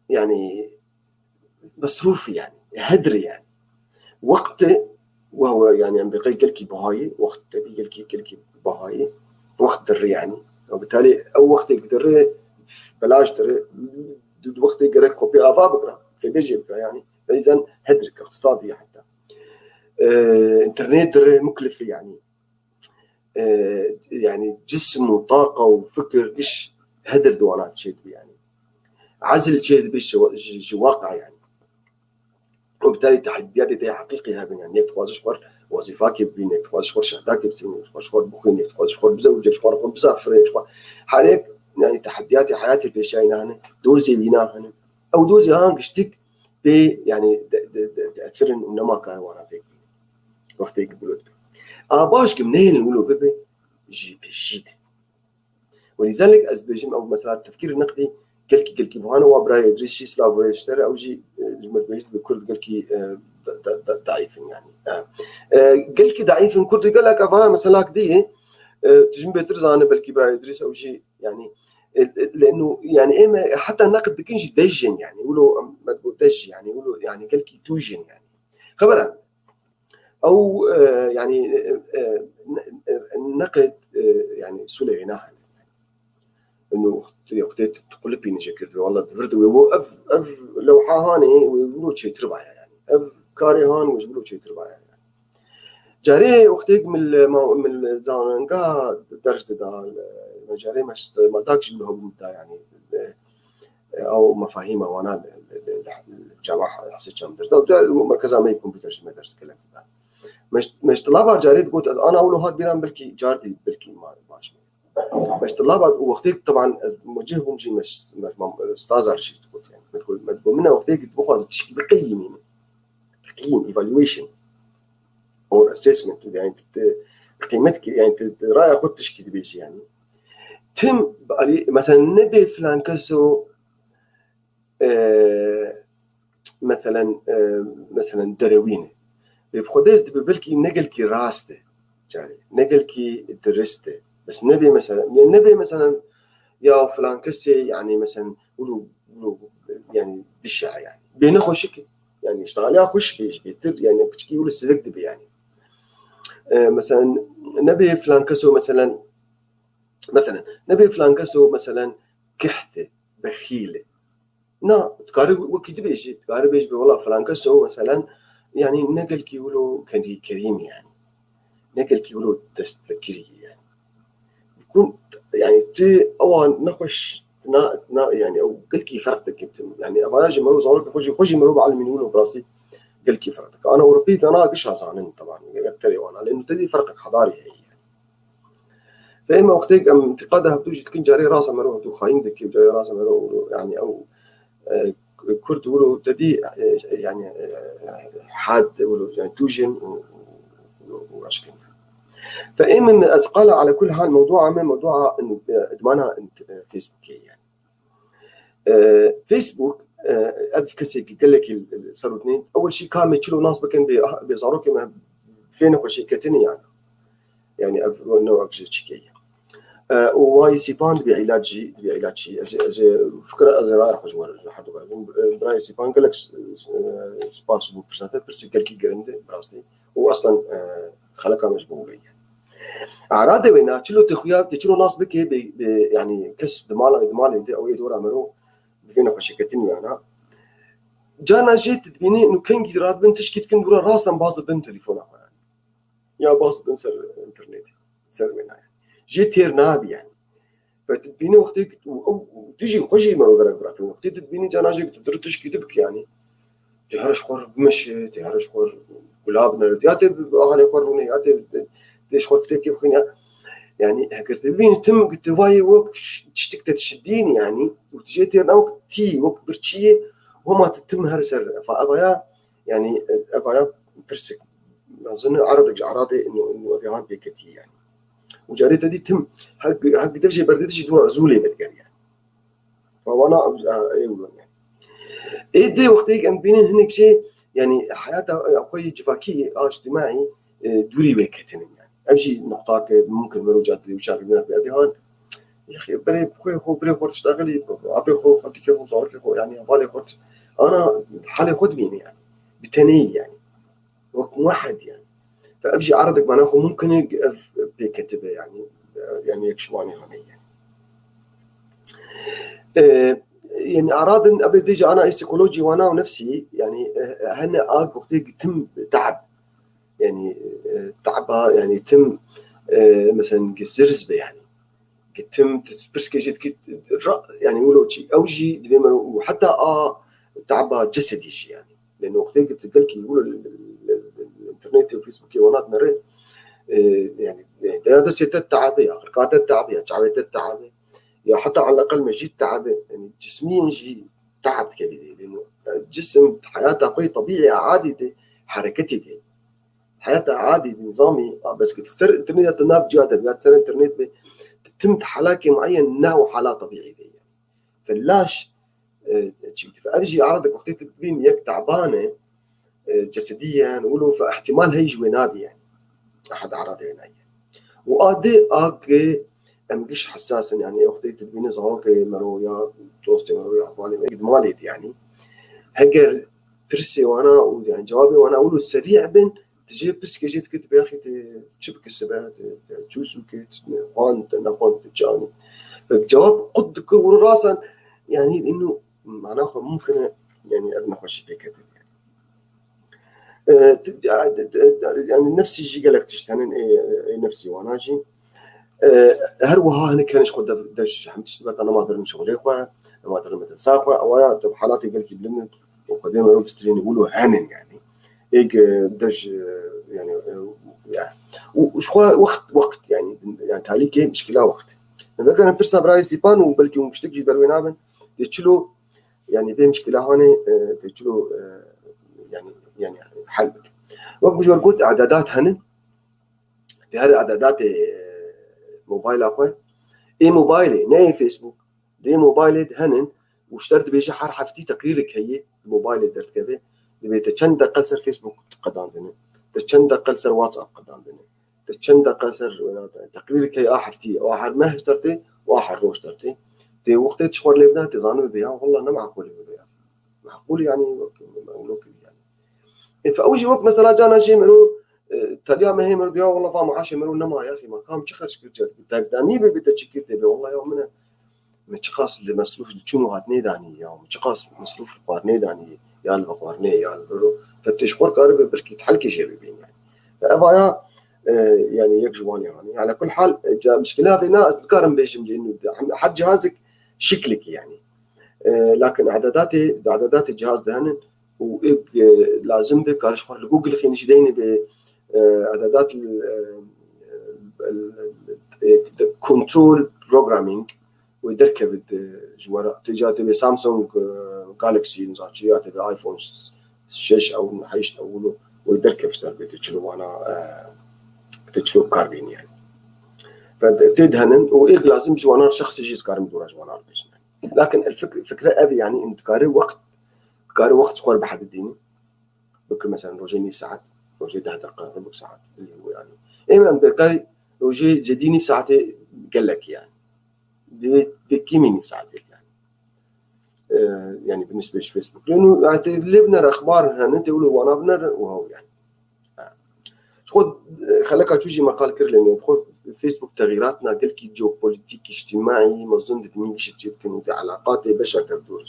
yani, mesrûf yani, hedir yani. Wext e, we, we, yani, em bê qey gelkî bihayê, wext te bî gelkî, gelkî bihayê, wext dirê yani. Ew bi talê ew wextê dirê, belaş dirê, du, du wextê gerek xwe pê ava bikira, fêdê jê bikira yani. Beyzen hedrik, iqtisadî heta. E, internet dirê muklif yani. E, yani, cism û taqa û fikir giş hedir di wana çêdibi yani. Ezil çêdibi ji, ji, ji waqe yani. Û bi talî tehdiyatê tê heqîqî hebin yani. Yek dixwaze ji xwe wezîfakê bibîne, yek dixwaze ji xwe şehdakê bisîne, yek dixwaze ji xwe bixwîne, yek dixwaze ji xwe bizewce, ji xwe, xwe bizafire, ji xwe her yek yani tehdiyatê heyatê pêşayî nahene, dozê wî nahene. Ew dozê han giştik pê, yani, de, de, de, te'sirin û nema kare wana pêk bîne. Wextê ki bilo dibe. A baş kim neyên wilo bibe, ji pêşî de. Welîzalik ez dibêjim ew mesela tefkîr neqdî gelkî, gelkî buhane wa birayê Idrîs jî silav wê ji te re, ew jî, e, ji me dibêjit bi Kurd gelkî, e, da-, da-, da-, daîf in yani. E, e, gelkî daîf in Kurd gelek ava mesela diyê, e, tu ji min bêtir zane belkî birayê Idrîs ew jî yani, e, e, leno yani êm heta neqd dikin jî dejin yani. Wilo em, me digot dej yani, wilo yani gelkî tûj in yani. Xebera ew, e, yani, e, e, ne-, e, neqd, e, yani sûlê wê nahene. Ino wextê, wextê tu, tu qulipî nijekirdi, walla divirdi wê, wê ev, ev lewha hanê, wê wilo çêtir baya yani. Ev karê han, wê ji wilo çêtir baya yani. Carê wextêk min li ma-, min li zanengeha ders dida, li, me carê me st-, me dak jî li hewbûn da yani, e, e, ew mefahîma wana li, li, li, li, li çawa Hesê Çemdir da. Car merkeza me yê kompûter jî me ders kelek da. Me ji, me ji tilava carê digot, ez ana wilo hat bîran belkî car dî, belkî ma-, baş be. Me ji tilava û wextêk teban ez mucih bûm jî me ji, me ji mam-, stazar jî digot yani. Me digot, me digot, min e wextêk dibixwaze tişkî biqeyîmîne. Teqyîm, evaluation. Or assessment, yani, tu, tu qîmet ki, yani, tu, tu raya xwe tişkî dibêjî yani. Tim, alî, mesela, nebê filan keso, e, mesela, e, mesela, derewîn e. Lê bi Xwedê ez dibe belkî ne gelkî rast e carê, ne gelkî dirist e. Bes nebê mesela, yani nebê mesela ya filan kesê, yani mesela, wilo, wilo, yani bişe yani. Bê nexweşik e. Yani, işte, aliya xweş bê, ji bêtir, yani, piçkî wilo sivik dibe yani. E, mesela, nebê filan keso, mesela, mesela, nebê filan keso, mesela, kiht e, bexîl e. Na, dikare wekî dibêjî, dikare bêjî, wela filan keso, mesela, yani, ne gelkî wilo kerî-, kerîm yani. Ne gelkî wilo destfekirî yani. Kun, yani, tu ewa nexweş, na, na, yani, ew gelkî ferq dikin tim. Yani, evaya jî mero zarokê xwe jî, xwe jî mero bielmîn wilo bi rastî gelkî ferq dikin. Ana Ewropî fena gişa zanin, teban, yekterê wana. Lê nûtedî ferqek hedarî heye yani. Fe ême wextêk em întiqada hevdû jî dikin, carê rasa mero hevdû xayîn dike, carê rasa mero, yani, ew, e, Kurd wilo tedî, e, yani, e, had wilo, yani, tûjin û, û, û eşkin. Fe ême ez qala ala kul hal mewdua me, mewdua, e, idmana, e, Facebookê yani. E, Facebook, E, ev kesekî gelekî serûtinên. Ewil şî kamê çilo nas bikin bê, bê zarokê me fê nexweşî ketinî yani. Yani ev ne wek ji çikê ye. E, û wayî Sîpan dibê îlac jî, dibê îlac jî. Ez, ez fikra, ez raya xwe ji we, ji her du, e, birayê Sîpan gelek s-, s-, e, spas bû pirsa te, pirsî gelkî girin de, bi rastî. Û aslan, e, xeleka me ji bo wê ye. Aradê wê na, çilo te xuya, te çilo nas bike, bê, bê, yani kes di mala, di malê de, ew ê dora mero, bi vê nexweşîketin yana. Cana jê tu dibînî, nû kengî radibin, tişkî dikin, dûra rastan baz dibin telefona xwe. Ya baz dibin ser internetê, ser wênayê. Jê têr nabî yani. Ve tu dibînî wextê ku tu, ew, tu jî xwe jî mero gerek birakin. Wextê tu dibînî cana jê ku tu dir tişkî dibik yani. Tê her ji xwe bimeşe, tê her ji xwe gulab nere, ya tê bi ahalê xwe rûne, ya tê, tê ji xwe kitêbkê bixwîne. Yani, eger te bibînî tim ku tu vayê wek ş-, tiştik te dişidînî yani, û tu jê têr na wek tî, wek birçiyê, hema tu tim her ser efa, ev aya, yani, ev aya pirsik. Mezin eradek ji eradê ino, ino ev yan pêketî yani. Û carê te dî tim, hek, hek dev jê berdê dişî dûra zûlê vedigere yani. Wana, e, ê wilo yani. Ê dê wextê em bînin hinek jê, yani, heyata, e, xwe yê civakî, a ictimaî, e, dûrî wê ketinin yani. Ev jî nuqtake mumkin mero cadde û çarî bîna pê han. Yaxê, berê xwe, xwe, berê xwe tiştaxilî, apê xwe, xwe, dikê xwe, zarokê xwe, yani, hevalê xwe, ana halê xwe dibîne yani. Bi tenê yani. Wek muhed yani. Fe ev jî eradek mana xwe mumkin e ev pêketibe yani. Yani yek ji wanê hane yani. E, yani eradin ev dê jî ana psîkolojî wana û nefsî yani, e, hene a wextê tim teab. Yani, e, teaba yani tim, e, mesela zirz be yani. Gitim, tu pirsgê jê dikî, ra-, yani wilo çi, ew jî divê mero û heta a teaba cesedî jî yani. Lê noqteyê ku tu gelkî wilo li, li, li, li internetê û Facebookê wana dinere, e, yani, e, deya destê te teabe ya, xirka te teabe ya, çavê te teabe ya, heta eleqel mejî teabe, yani cismiyen jî teab dikevî dê. Lê no, e, cisim heyata xwe yê tebîî ya adî de, hereketê de. Heyata adî, nizamî, a, bes ki tu ser internet ya, tu nav ciya de, ya ser internet be, tu tim tu halakê muayyen ne û hala tebîî de ye. Fe laş, e, çi, ev jî ara de wextê tu dibîn yek taban e, e, cesediyen, wilo fe ihtimal hey ji wê nabî yani. Ehad ara de naye. Û a dê a ki em giş hessas in, yani wextê tu dibîne zarokê mero ya dostê mero ya hevalê me, malê de yani. Heger pirsê wana û yani cewabê wana wilo serî bin, tu jê pirsgê jê dikî, tu bêxî tu çi bikî sibe, tu, tu çû sûkê, tu xwend, tu nexwend, tu çi anî. Cewab qut dikir wilo rasan, yani inu mana xwe mumkin e, yani ev nexweşî pêkete. E, t-, t-, t-, yani nefsî jî gelek tişt henin, ê, ê nefsî wana jî. E, her wiha hinek henin ji xwe dev, dev ji hem tişt dibe, nema dirin şixulê xwe, nema dirin medresa xwe, ewa ya tu bi halatê gelkî bilind in û xwedê me ew bistrînî wilo henin yani. Êk, e, dev ji, yani, e, yani. Û, û ji xwe wext, wext yani, yani talîkê mişkila wext. Vegerin pirsa birayê Sîpan û belkî hûn tiştek jî ber wê nabin. Dê çilo yani vê mişkila hanê, e, te çilo, e, yani, yani hel bike. Wek ku ji we got, edadat henin, te her edadatê, e, mobayla xwe, ê mobaylê, ne ê Facebook, dê mobaylê de henin û ji te re dibêje her heftî teqrîrek heye, mobaylê derdikeve, dibê te çend deqe li ser Facebook qedandine, te çend deqe li ser WhatsApp qedandine. Te çend deqa ser wêna te. Teqrîrek heye a heftî, a her meh ji te re tê, a her roj ji te re tê. Tê wextê tu ji xwe re lê bide, tê zanibê bê ya, wela ne meqûl e bê ya. Meqûl yani, wek, wek yani. E, fe ew jî wek mesela cana jê mero, e, teliya me hê mero, ya wela va maaşê mero nema ya, xî me kam çi xerc kir, cet. Te danî bê, bê te çi kir tê bê, wela ya min e. Min çiqas li mesrûf li çûn û hatinê danî ya, min çiqas mesrûf li xwarinê danî, ya li vexwarinê, ya li vero. Fe tu ji xwe re karibe belkî tu helkê jê bibîn yani. Fe ev aya, e, yani yek ji wan e yani. Ala kul hal, e, ca mişkila vê na ez dikarim bêjim lê nû de. Hem her cihazek şiklekî yani. E, lakin edadatê, edadatê cihaz de henin û ê, e, lazim be kar ji xwe li Google xîn jî deyne be, e, edadat, e, e, e, control programming, wê derkevit, e, ji we re. Tê ca tê bê Samsung, e, Galaxy, niza çi ya tê bê iPhone şeş ew, heşt ew, wilo wê derkevit ji te re bê tê çilo wana, e, tê çilo kar bînî yani. Ve tê de henin û êk lazim ji wana şexsî jî ez karim dûra ji wana re bêjim. Lakin el fik-, fikre ev e yani, in dikarî wext Dikare wext ji xwe re bihedidînî. Bike mesela rojê nîv saet, rojê deh deqe, rubik saet, yani. Êm em derkay rojê zêdî nîv saetê gelek yani. Divê, divê kîmî nîv saetê yani. E, yani bi nisbê ji Facebook. Lê nû, yani, tê lê binere, exbar hene, tê wilo wana binere û hew yani. Ha. Ji xwe, e, xeleka çû jî me qal kir lê nê. Xwe Facebook texîrat na gelkî jeopolitîk, îctimaî, mezin di dinyê gişt çê dikin û di elaqatê beşer derdor.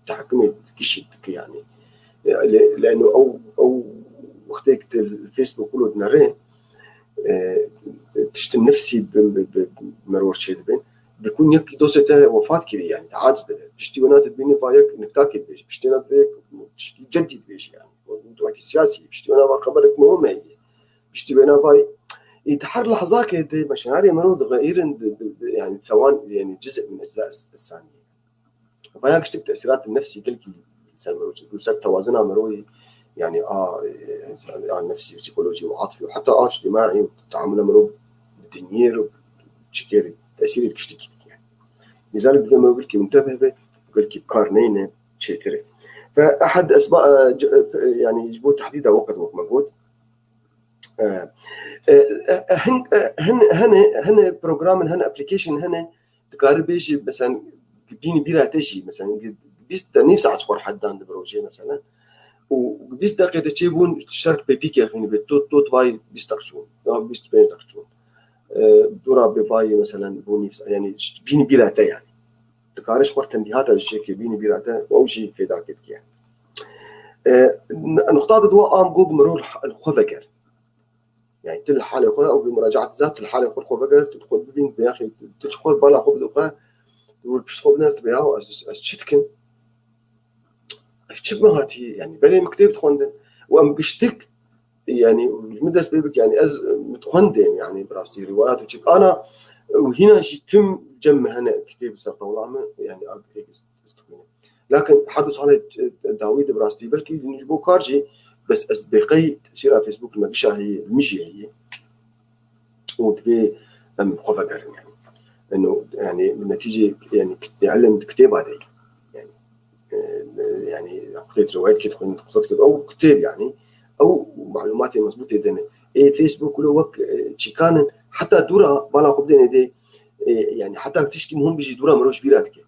Tehkimê gişt dike yani. E, lê, lê nû ew, ew wextê ki di Facebook wilo dinere, e, tiştin nefsî bi, bi, bi, bi meror çêdibin. Bikun yek dostê te wefat kirî yani, te aciz dibe. Piştî wena te dibînî va yek niktakê dibêjî. Piştî wena te yek tişkî cedî dibêjî yani. Mewdûekî siyasî, piştî wena va xeberek muhim heye. Piştî wena va, ê, di her lehzakê de meşarê mero diğeyirin, di, di, di, yani sewan, yani cizek min ecza insaniyê. Vaya giştik tesîrat nefsî gelkî ser mero çêdibin, ser tewazina meroyê, yani a, e, a nefsî, psîkolojî û atfî û heta a îctimaî û teamula mero bi dinyê re çikêrî tesîrê giştikî dike. Lîzalik divê mero gelkî mintebih be, gelkî bi kar neyne çêtir e. Fe ehed esba, e, c-, e, yani ji bo tehdîda weqt wek me got, e, e, e, hin, e, hin, hene, hene programin, hene application hene, dikare bêjî, mesela, bînî bîra te jî, mesela, bîst te nîv saet ji xwe re heddan di bi rojê, mesela. Û bîst deqê de çêbûn, şert pê pîkê xînî bê, to, to divayî bîst deq çûn, ya bîst û pênc deq çûn. E, dûra bê vayî, mesela, bû nîv sa-, yani, bînî bîra te yani. Dikare ji xwe re tembîhata jî çêke, bînî bîra te, ew jî fêdakê dike. E, n-, nuqta di dua am gog mirov li xwe veger. Yani tu li halê xwe, ew bi muracaat zat, tu li halê xwe xwe veger, tu xwe bibîn, bi yaxê tu xwe bala xwe bide xwe, tu pişt xwe biner, tu bi ya, ez, ez çi dikim? Ev çi bi hatî? Yani berê min kitêb dixwendin. Û em giştik, yani min dest pê bik, yani ez, e, min dixwendên, yani bi rastî rîwayat û çik. Ana, û hîna jî tim cem min hene kitêb ser tewla min, yani ez dixwînim. Lakin her du salê, e, dawî de bi rastî belkî ji bo kar jî, bes ez bêqey tesîra Facebook li me gişa heye, li min jî heye. Û divê em xwe vegerin yani. Eno, yani bi netîcê, yani kit-, elim di kitêba de ye. Yani, e, yani wextê tu rewayet kê dixwînî, tu qisa dikî, ew kitêb yani, ew malûmatê mezbûtê dene. Ê Facebook wilo wek, e, çîkan in, heta dûra bala xwe bidêne dê, e, yani heta tişkî muhim bijî dûra mirov ji bîra dike.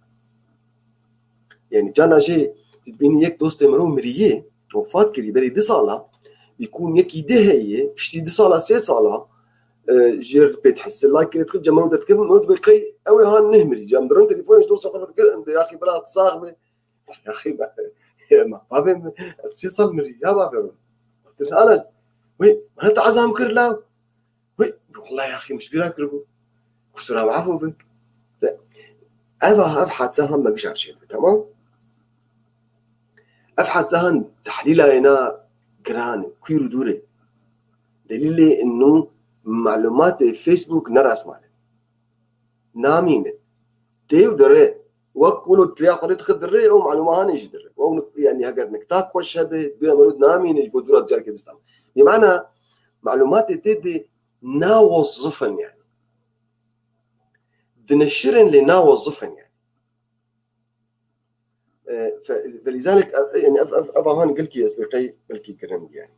Yani cana jê dibînî yek dostê mirov miriyê, wefat kirî berî du sala, bîkûn yekî dî heye, piştî du sala, sê sala, e, jêr pê dihese, like kirê dixin, cem mirov derdikevin, mirov dibê qey ew ê han neh mirî. Cem dirin telefonê ji dosta xwe dikir, em dê yaxî bila sax be. Yaxî be, ma bavê min, ev sê sal mirî, ya bavê min. Ana, wê, heta ezam kir la. Wê, wellahî axî min ji bîra kiribû. Qusura min efû bin. Ve ev, ev hadise han me gişa çêdibe, temam? Ev hadise han tehlîla êna giran e, kûr û dûr e. Delîlê ino malûmatê Facebook ne rasmane. Namîne. Tê û dire. Wek wilo tiliya xwe lê dixe dire, ew malûma hanê jî dire. Ew nik-, yani heger niktak xweş hebe, bira merûd namîne ji bo dûra carkê distan. Bi mana malûmatê tê de nawozif in yani. Dineşirin lê nawozif in yani. E, fe-, felîzalik, e, yani ev, ev, ev ahan gelkî ez pê qey belkî girin yani.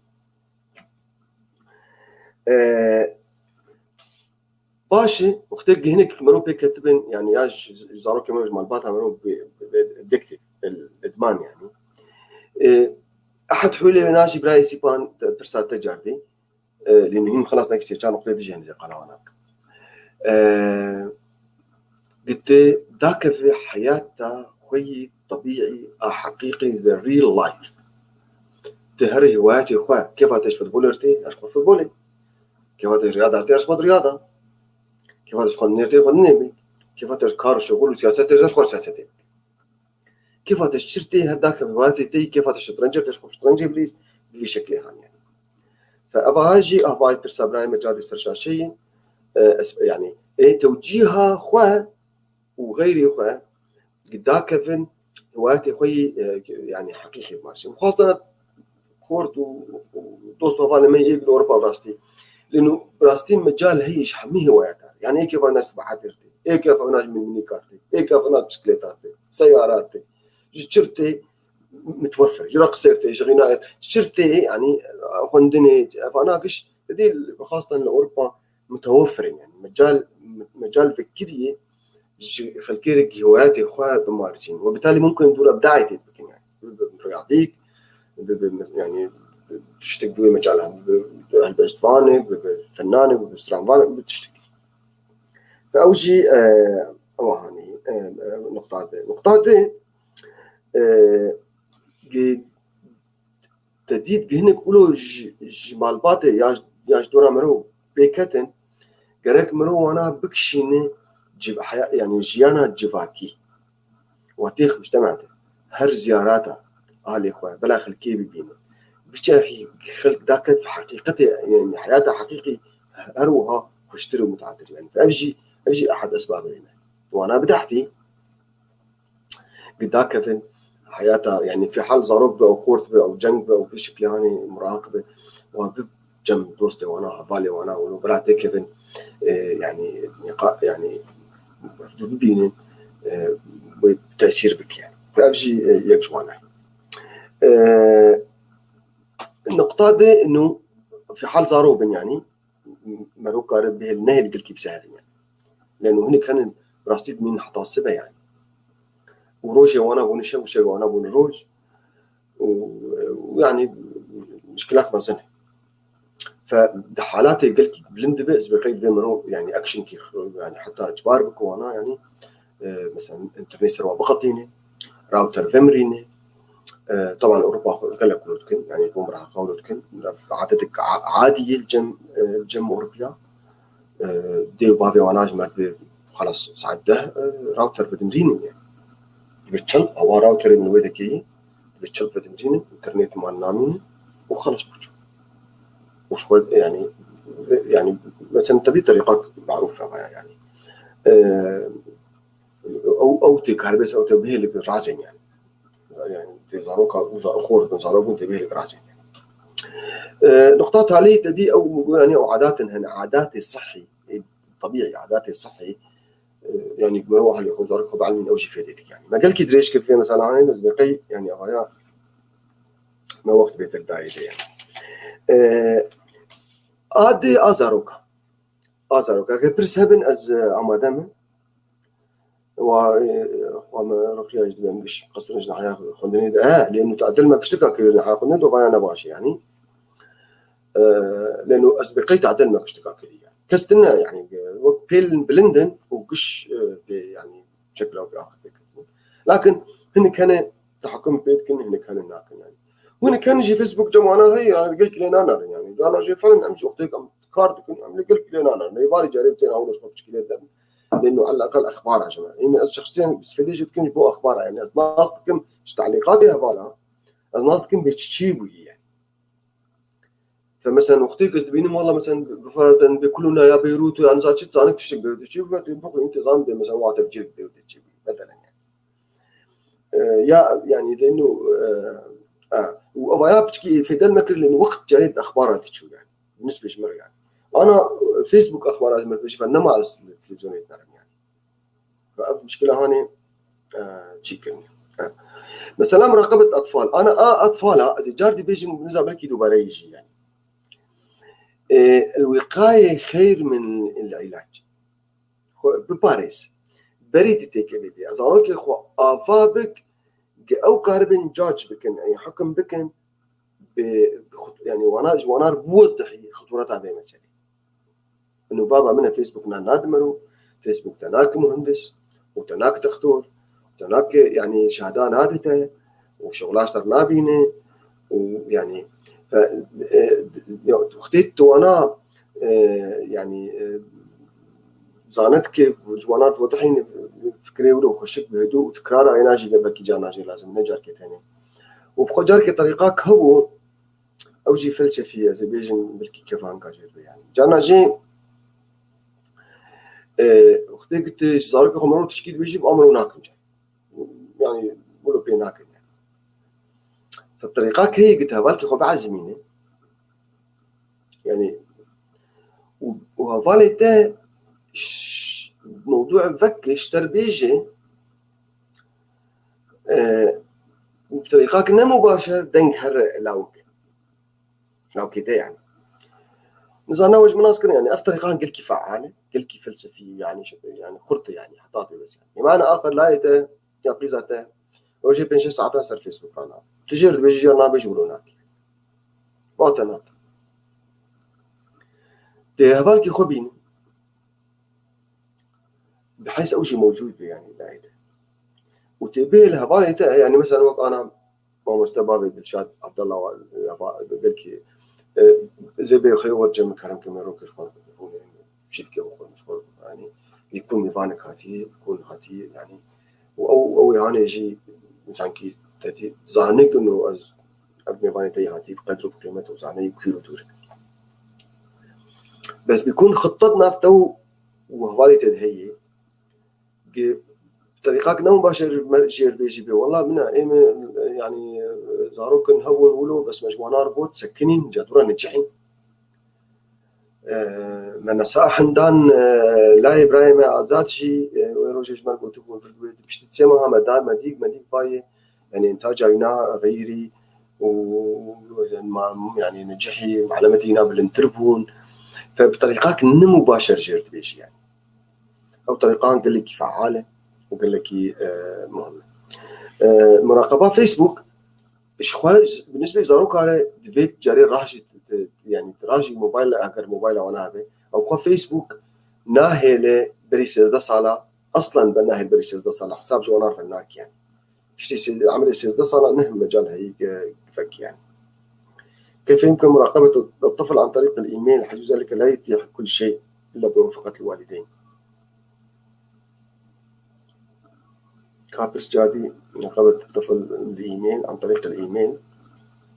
E, baş e, wextê gihinek mero pê ketibin, yani ya ji, ji zarokê mero, ji malbata mero bi, bi, bi addictive, el-, edman yani. E, ehad hulê wê najî birayê Sîpan te, pirsa te cardî. E, lê muhîm xelas nekiştê çar noqtê dijî hene jê qala wana. E, Gitê dakeve heyata xwe yî tebîî a heqîqî, the real life. Ti her hîwayetê xwe, kêfa te ji futboler tê, ez xwe futbolê. Kêfa te ji riyada tê, ez xwe di riyada. Kêfa te ji xwendinê tê, xwendinê bî. Kêfa te ji kar û şixul û siyasetê, ez xwe siyasetê. Kêfa te ji çir tê, her dakeve hîwayetê tê, kêfa te şetrencê, te ji xwe şetrencê bilîz, bi vî şeklê haniye. Fe eva jî, ah, vay pirsa birayê me cardî ser şaşeyê, e, es-, yani, ê tewcîha xwe û xeyrê xwe dakevin, hîwayetê xwe yî, e, yani, heqîqî bimaşin. Xwestana xort û, û dost û hevalê me yê li Ewropa rastî. Lê nû rastî mecal heye ji hemî hîwayeta. Yani, ê kêfa nas sibahet tê, ê kêfa nas min-, minikar tê, ê kêfa nas bisiklêta tê, seyara tê. Ji çir tê, متوفر. Ji re qisêr tê, ji xîna şir tê, yanî xwendinê, evana giş, didî xastan li Ewropa mutewefir in. Yanî mecal, mecal vekiriyê ji xelkê re gihwayatê xwe bimarsîn. Ve bitalî mumkin dûra bidayetê bikin. Yani. Bi, bi riyadîk, bi, bi, yani, tiştek bi wê mecalan, bi, bi helbestvanê, bi, bi fennanê, bi, bi stranvanê, bi tiştek. Ve ew jî, e, ew hanî, e, e, nuqta de. Nuqta de, e, gi-, te dît gi hinek wilo ji, ji malbatê ya, ya ji dora mirov pê ketin, gerek mirov wana bikişîne civ-, heya-, yani jiyana civakî. Wa têx mujtema de her ziyarata alê xwe, bela xelkê bibîne. Biçerxî xelk dakef heqîqetê, yani heyata heqîqî her wiha xweştir û mutadil. Yani ev jî, ev jî ehad esbabê ne. Wana bidehfî, gi dakevin heyata, yani fîhal zarok be, ew xort be, ew ceng be, ew vî şiklê hanê muraq be, wa bi cem dostê wana, hevalê wana, û bira têkevin, e, yani, niqa-, yani, bibînin, e, wê tesîr bike. Ev jî, e, yek ji wan e. E, nuqta de inu fîhal zaro bin yani, merok kare bihêl, nehêl gilkî biseherin yani. Leno hinek henin rastî dimîn heta sibe yani. Û rojê wana bûne şev û şev wana bûne roj. Û, û yani muşkilak mezin e. Fe di halatê gelkî bilind dibe, ez bi qeyd vê mero, yani action kî, yani heta ecbar bike wana, yani, e, mesela internet ser wa biqetîne, router vemirîne. E, taban Ewropa xwe gelek wilo dikin, yani bo miraqa wilo dikin. Adetek a-, adî ye li cem, e, li cem Ewropiya. E, dê û bavê wana ji me dibê xelas saet deh, e, router vedimrînin yani. Dibê çend awa routerê min wê dekeyî, dibê çend vedimrînin, internet man namînin û xelas birçû. Û ji xwe yani, yani mesela tebî terîqat marûf re vaya yani. E, ew, ew tê karibês, ew tê bihêlik razên yani. Yani tê zaroka û za-, xor bin zarok bin tê bihêlik razên yani. E, nuqta talî te dî ew yani ew adatin hene, adatê sihî, e, tebîî adatê sihî, e, yani mero halê xwe zarok xwe bielmîn ew jî fêdê dike yani. Me gelkî dirêj kir vê mesela hanê, ez bê qey yani evaya me wext bêtir dayê de yani. E, a dê a zaroka. A zaroka. Eger pirs hebin ez, e, amade me. Wa, e, xwe me riqiya ji dibên giş qesrin ji nahya xwendinê de. He, lê nu tadil me kiştika kir nahya xwendinê de vaya ne baş e yani. E, lê nu ez bi qey tadil me kiştika kir yani. Kes tine yani, e, wek pêl bilind in û giş, e, pê yani şekla pê axir pê ketin. Lakin hinek hene tahakum pê dikin, hinek hene nakin yani. Hinek hene jî Facebook cem wana heye yani, gelkî lê nanarin yani. Cana jê falan em jî wextê em kar dikin, em lê gelkî lê nanarin. Êvarî carê tên hawlo ji xwe piçkî lê derin. Lê nu elaqal exbara ji me. Ême ez şexsiyen istifade jê dikim ji bo exbara yani. Ez nas dikim ji talîqatê hevala. Ez nas dikim bê çi çî bûyî yani. Fe mesela wextê kes dibînim, wala mesela bi ferdin bi kuluna ya Beyrût û yani za çi zanik tiştek Beyrût çi bû, tu bixwe intizam de mesela wate cêk Beyrût çi bû. Mesela yani. E, ya yani de nu, e, e, û evaya piçkî fêdel me kir lê nu wext carê exbara diçû yani. Nisbê ji me re yani. Ana, e, Facebook exbara ji me re diçû, fe nema ez li televizyonê dinerim yani. Ve ev muşkila hanê, e, çî kirin. E. Mesela muraqebet atfal. Ana a atfala, ez ê car dî bêjim, niza belkî dubare yî jî yani. E, el-wiqaye xeyr min el-ilac. Xwe biparêz. Berî tu têkevê dê. Zarokê xwe ava bik, ge ew karibin cac bikin, ey hukum bikin, bi, bi xut-, yani wana, ji wana re biwedihî xutureta vê meselê. Ino baba min e Facebook na nadimero, Facebook te nake muhendis, û te nake doktor, te nake, yani şehada nade te, û şixulaş te nabîne, û yani, e, e, ya, wextê tu wana, e, yani, e, zanet ke ji wana tu wedihîne fikrê wilo xweşik bi hidû û tikrara êna jî belkî carna jê lazim, ne carkê tenê. Û bi xwe carkê terîqak hebû, ew jî felsefî ye, ez ê bêjim belkî kevanka jê dibe yani. Carna jê, e, wextê ku tu ji zarokê xwe mero tişkî dibêjî, bi amro nakin cay. Yani, wilo pê nakin yani. Fe terîqak heye ku tu hevalkê xwe biezimîne. Yani, û, û hevalê te ş-, mewdû veke ji te re bêje, e, û bi terîqak ne mubaşer deng here lawik. Lawkê te yani. Nizam ne ji min nas kirin yani. Ev terîqan gelkî feal e, gelkî felsefî yani, yani xurt e yani, heta dê wes yani. Îmana axir layê te ya qîza te rojê pênc şeş saetan ser Facebook rana. Tu jêr dibêjî, jêr nabêjî, wilo nakî. Bate nat. Tê hevalkî xwe bînin. Bi heys ew jî mewcûd be yani layê te. Û tê bê li hevalê te yani, mesela wek ana mamoste bavê Dilşad Abdallah wa, wa, belkî, e, zê bê xeyr wer cem kerem ke me rokê xwe rûnê şîrkê xwe xwe yani, bi ku mêvanek hatî, bi ku hatî yani. Û ew, ew ê hanê jî sankî te dî zanik û ez ev mêvanê te yê hatî bi qedr û bi qîmet û zaneyî kûr û dûr. Bes bi kun xittet nav te û û hevalê te de heye. Ge-, bi terîqak ne baş e, me jêr bêjî bê. Wela min e, ê me, yani, zarok in hebûn wilo, bes me ji wana re got, sekinîn, ca dû re necihîn. E, me nesa hindan, e, layê birayê me Azad jî, e, wê rojê ji me re gotibûn, vir wê di piştî sê meha me da, me dîk, me dîk bayê, yani, întaca wîna xeyrî û ma-, yani, necihî, melemetî wîna bilindtir bûn. Fe bi terîqak ne mubaşer jêr dibêjî, yani. Ew terîqan gelekî feal e û gelekî, e, muhim e. E, muraqeba Facebook, ji xwe ji, bi nisbet zaroka re divê carê rah jî, e, yani rah jî mobayla, eger mobayla wana hebe, ew xwe Facebook nahêle berî sêzdeh sala, aslan be nahêle berî sêzdeh sala, hesab ji wana re nake yani. Piştî sê-, emrê sêzdeh sala ne mecal heyî ke vekî yani. كيف يمكن مراقبة الطفل عن طريق الإيميل، حيث ذلك لا يتيح كل شيء إلا بموافقة الوالدين؟ Ka pirs cardî مراقبة الطفل بالإيميل، عن طريق الإيميل.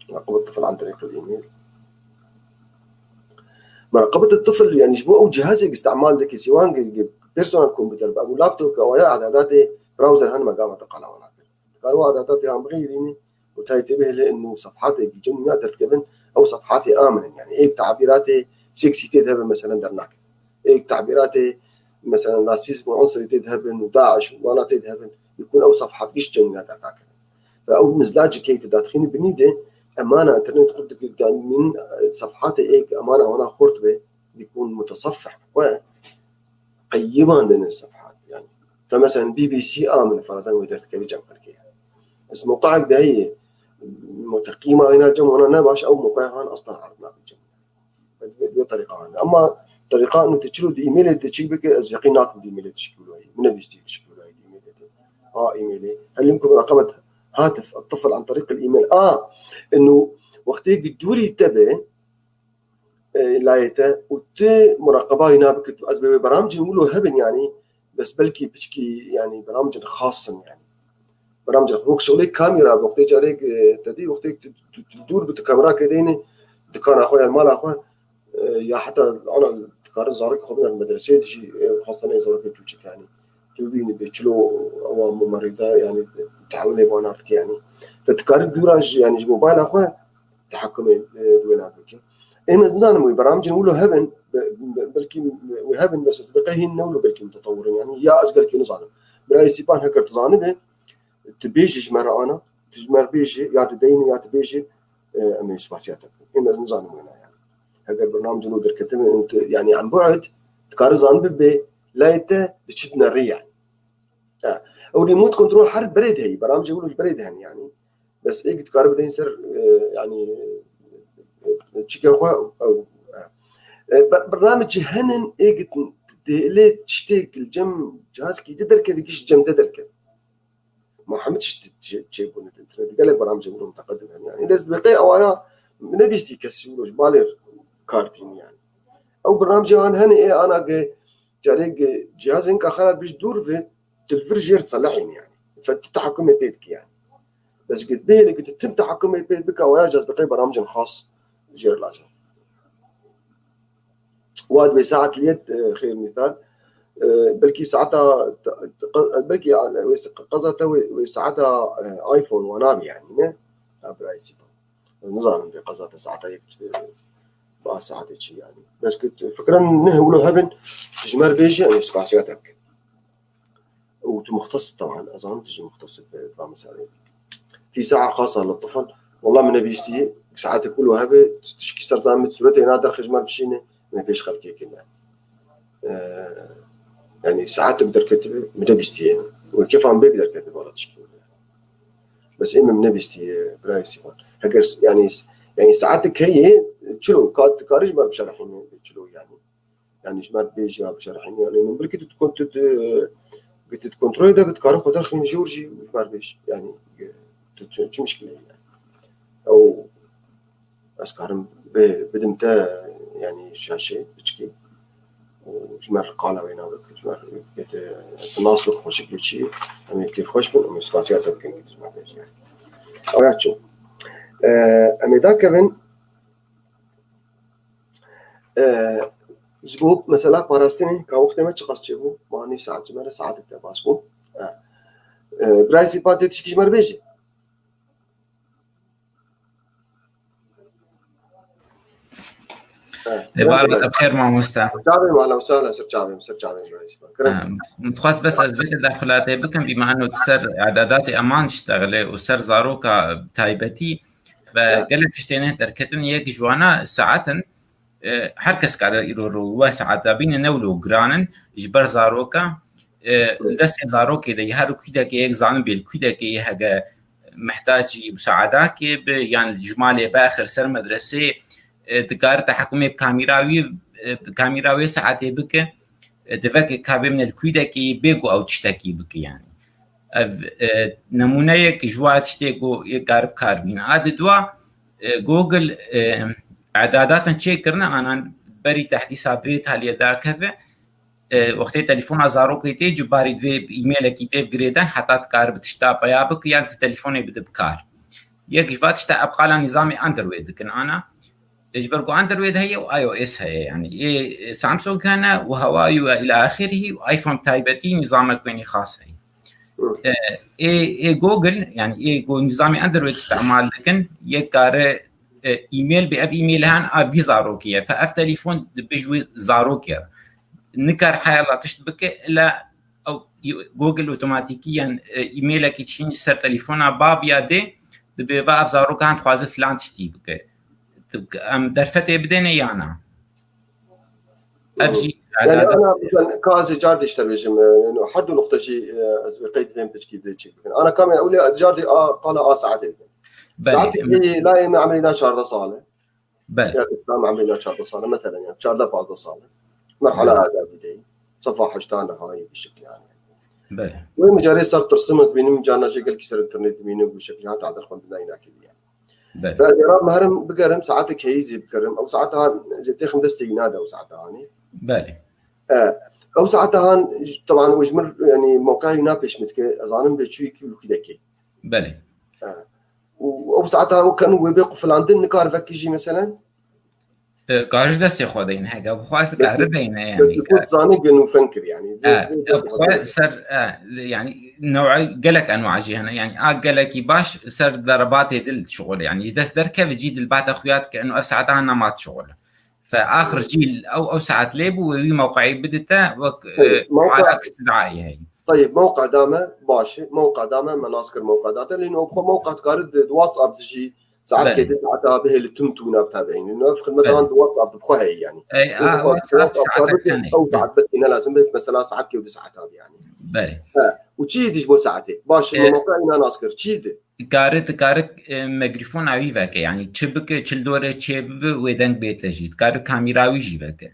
مراقبة الطفل عن طريق الإيميل. مراقبة الطفل, yani ji bo ew cihazek istimal dike, sîwan ge, ge personal computer, ew laptop, ew ya adadatê browser hene me gava te qala wana kir. Dikare ew adadatê an bixêrînî û tayê tê bihêle inu sefhatê cem ya derdikevin, ew sefhatê amin in. Yani êk tabîratê seksî tê de hebe, meselen, dernakevin. Êk tabîratê, meselen, rasîzm û unsurî tê de hebin û DAIŞ û wana tê de hebin, yekun ew sefhat giş cem ya dernakevin. Ve ew mizlacekê te dadixînî binî de, emana internet xurt dikir, min, e, sefhatê êk emana wana xurt be, dikun muteseffih bi xwe, qeyimandin sefhat, yani. Fe, meselen, B B C amin, feradan wê derdikevî cem xelkê. Ez mewqeek de heye, mewqe qîma wêna cem wana ne baş, ew mewqeek han aslan erd nabe cem. Bi, bi, bi terîqa hane. Ama terîqa inu te çilo di e-mailê de çik bike, ez yeqîn nakim di e-mailê de çik wilo heye. Min nebîstî çik wilo heye di e-mailê de. Ha, e-mailê. هل يمكن مراقبة هاتف الطفل عن طريق الإيميل؟ A, inu wextê ki dûrî te be, e, layê te û tu muraqeba wî nabikit. Ez bê wê beramcên wilo hebin, yani, bes belkî piçkî, yani, beramcên xas in, yani. Beramcên, wek şixulê kamera, wextê carê, e, te dî, wextê tu, tu, tu dûr bi tu kamera ke deyne dikana xwe yan mala xwe, e, ya heta ana dikarin zarokê xwe binerin medresê de jî, e, xastaneyê zarokê çûçik, yani. Tu bînî bê çilo ewa mumerîda, yani, tehewilê wana dike, yani. Te dikarin dûra jî, yani, ji mobayla xwe tehakumê, e, di wê navê bike. Ê, ez nizanim wê beramcên wilo hebin, be-, be-, belkî wê hebin, bes ez bi qey hîn ne wilo belkî mutetewir in, yani, ya ez gelkî nizanim. Birayê Sîpan heker tu zanibe, tu bêjî ji me re ana, tu ji me re bêjî, ya tu deyne, ya tu bêjî, e, em ê spasiya te bikin. Ê, ez nizanim wêna, yani. Heger bernamcên wilo derketibin, û tu, yani, an bu'd, dikare zanibe bê layê te diçitine rê, yani. Ha. Ew remote control her berê de heye, beramcê wilo ji berê de hene, yani. Bes êk dikare bideyî ser, e, yani, e, çike xwe, ew, e, e, be-, bernamecî henin êk dêlê tiştêk li cem cihazkî di derkeve, giş cem te derkeve. Muhammed tişt çê-, çêbûne di internet. Gelek bernamecê wilo muteqedim hene, yani. Lez dibe qey ewaya nebîstî kes wilo ji malê kar tînî, yani. Ew bernamecê han hene ê ana ge carê ge cihazên ka xera bîş dûr ve, tu li vir jêr selehîn, yani. Fe tu tehakumê pê dikî, yani. Bes git bê, lê git tim tehakumê pê bika, waya caz bi qey beramcên xas jêr lajin. Wa dibê saet liyet, e, xêr mîsal. E, belkî saeta, belkî, e, wê se-, qeza te wê, wê saeta, e, iPhone wa nabî, yani, ne? Ha, birayê Sîpan. Nizanim vê qeza te saeta yek, e, ba saetê çi, yani. Bes git fikren ne wilo hebin, ji me re bêjî, em ê spasiya te bikin. û tu muxtes, teban, ez zanim tu jî muxtes î vê, va meseleyê. في ساعة خاصة للطفل. والله من nebîstiye, saetê kul hebe, tişkî ser zanî sûretê na derxê ji me bişîne, me pêş xelkê kine. Ee, yani saetek derketibe, min nebîstiye. Wê kêfa min bê bi derketibe, wala tişkî. Bes ê min nebîstiye, birayê Sîvan. Heger s-, yani, yani saetek heye, çilo, ka, dikarî ji me bişerexîne, çilo yani. Yani ji me bêj ya bişerexîne, yani, min belkî tu dikon-, tu di-, tu di kontrolê de bi dikarî xwe derxîn jor jî ji me bêj. Yani, tu çi, çi mişkile ye yani? Ew, ez karim bê-, bidim te, yani, şaşê, piçkî. Û ji me re qala wê navê, ji me re, tu nas bi xweşik bi çi, em ê kêfxweş bin, em ê spasiya te bikin, ji me bêj yani. Aya çi? Ee, em ê dakevin, Ee, ji bo mesela parastinê, ka wextê me çiqas çêbû? Ma nîv saet ji me re saetek te baş bû. Ee, e, birayê Sîpan tê tişkî ji me re bêjî? Ee, Ê, bar bi xêr, mamoste. Çavê me, ahlen we sehlen, ser çavê me, ser çavê me, birayê Sîpan. Kerem. Ee, dixwest bes ez vê tedaxulatê bikim, bîma eno ser edadatê eman diştexile û ser zaroka taybetî. Ve gelek tiştê ne derketin, yek ji wana saet in, e, her kes kare îro ro we saeta bîne, ne wilo giran in, ji ber zaroka, e, li destê zarokê de ye, her kûdekê yek zanin bê li kûdekê ye, hege mehtacî musaedakê bi, yan ji malê bexir ser medresê, e, dikare tehekûmê bi kamîra wî, e, bi kamîra wê saetê bike, e, diveke ka bêmine li kûdekê bê ku ew tiştekî bike yani. Ev, e, nemûneyek ji wa tiştê ku yê kar bi kar bîne. A di dua, e, Google, e, edadatên çêkirine anan berî tehdîsa bi vê taliyê dakeve, e, wextê telefona zarokê tê, cubarî divê e-mailekî pê bigirêden, heta dikar bi tişta peya bike, yan ti telefonê bide bi kar. Yek ji va tişta ev qala nîzamê Android dikin ana. Ji ber ku Android heye û iOS heye, yani. Ê Samsung hene û Huawei û ila axirî û iPhone taybetî nîzamek wênî xas heye. Ê, ê, ê Google, yani ê ku nîzamê Android îstemal dikin, yek kare, e, e-mail bê, ev e-mail han a vî zarokê ye. Fe ev telefon dibe ji wî zarokê re. Nikar heyala tişt bike, ila ew Google otomatîkî yan, e, e-mailekî dişînî ser telefona bav ya dê, dibê va ev zarokan dixwaze filan tiştî bike. Em derfetê bidêne ya na? Ev jî Yani ana, mesela, ka ez ê car dî ji te bêjim, e, no, her du nuqte jî, e, ez wê qeyd vêm piçkî dê çêk bikin. Ana kamê ewlê car dî a, qala a saetê bikin. Belê. Saetê em- ê layê me emerî na çardeh sal e. Belê. Ya, tam emerî na çardeh sal e, mesela, yani, çardeh pazdeh sal e. Merhala Evet. azadî de. Sefa heştan de hayî bir şekil yani. Belê. Wê micarê ser tirsim ez bînim, carna jê gelkî ser internet bînim bu şekil, hata derxwendina îna kiriye. Belê. Ve ez ê rab meherim bigerim, saetek heyî zê bikerim. Ew saeta han zê têxim destê wî nade ew saeta hanê. Belê. E, ew saeta han, teban, û ji min, yani, mewqeya wî na pêş min dike, ez zanim bê çûyî kî û kî dekê. Belê. E, û ew saeta han ken wê bê qufilandin, nikar vekî jî, meselen? E, kar ji destê xwe deyne, heke bixwaz kare deyne, yani, Destê kar. Xwe zanî gin û fen kir, yani. E, Vê, vê, vê, xwe ser, e, yani, new'a gelek enwa jî hene, yani, a gelekî baş ser derebatê dil şixul, yani, ji dest derkeve cî dil bate xuya dike, eno ev saeta han nemat şixul. Fe axir jî ew, ew saet lê bû, wê wî mewqeî bidite, wek, Tabii, e, mewqe- ala istidaî heye. Tabii, mewqe dame, baş e, mewqe dame, me nas kir mewqe date, lê no xwe mewqe dikare di, di WhatsApp de jî, Saetkê Belê. di saeta bihêle tim tûna bi tevehîn. Ev xidmeta Belê. han di WhatsApp bi xwe heye yani. Ey, Ew a, WhatsApp WhatsApp saetek bike, tenê. ew Belê. saet bike ne lazim be, mesela saetkê di saeta bi yani. Belê. He. Û çi yî diş bo saetê? Baş, E, me mewqeya îna nas kir. Çi yî di? Dikare, dikare, e, mikrofona wî veke. Yani çi bike, çi li dorê çê bibe, wê deng bête jî. Dikare kamera wî jî veke.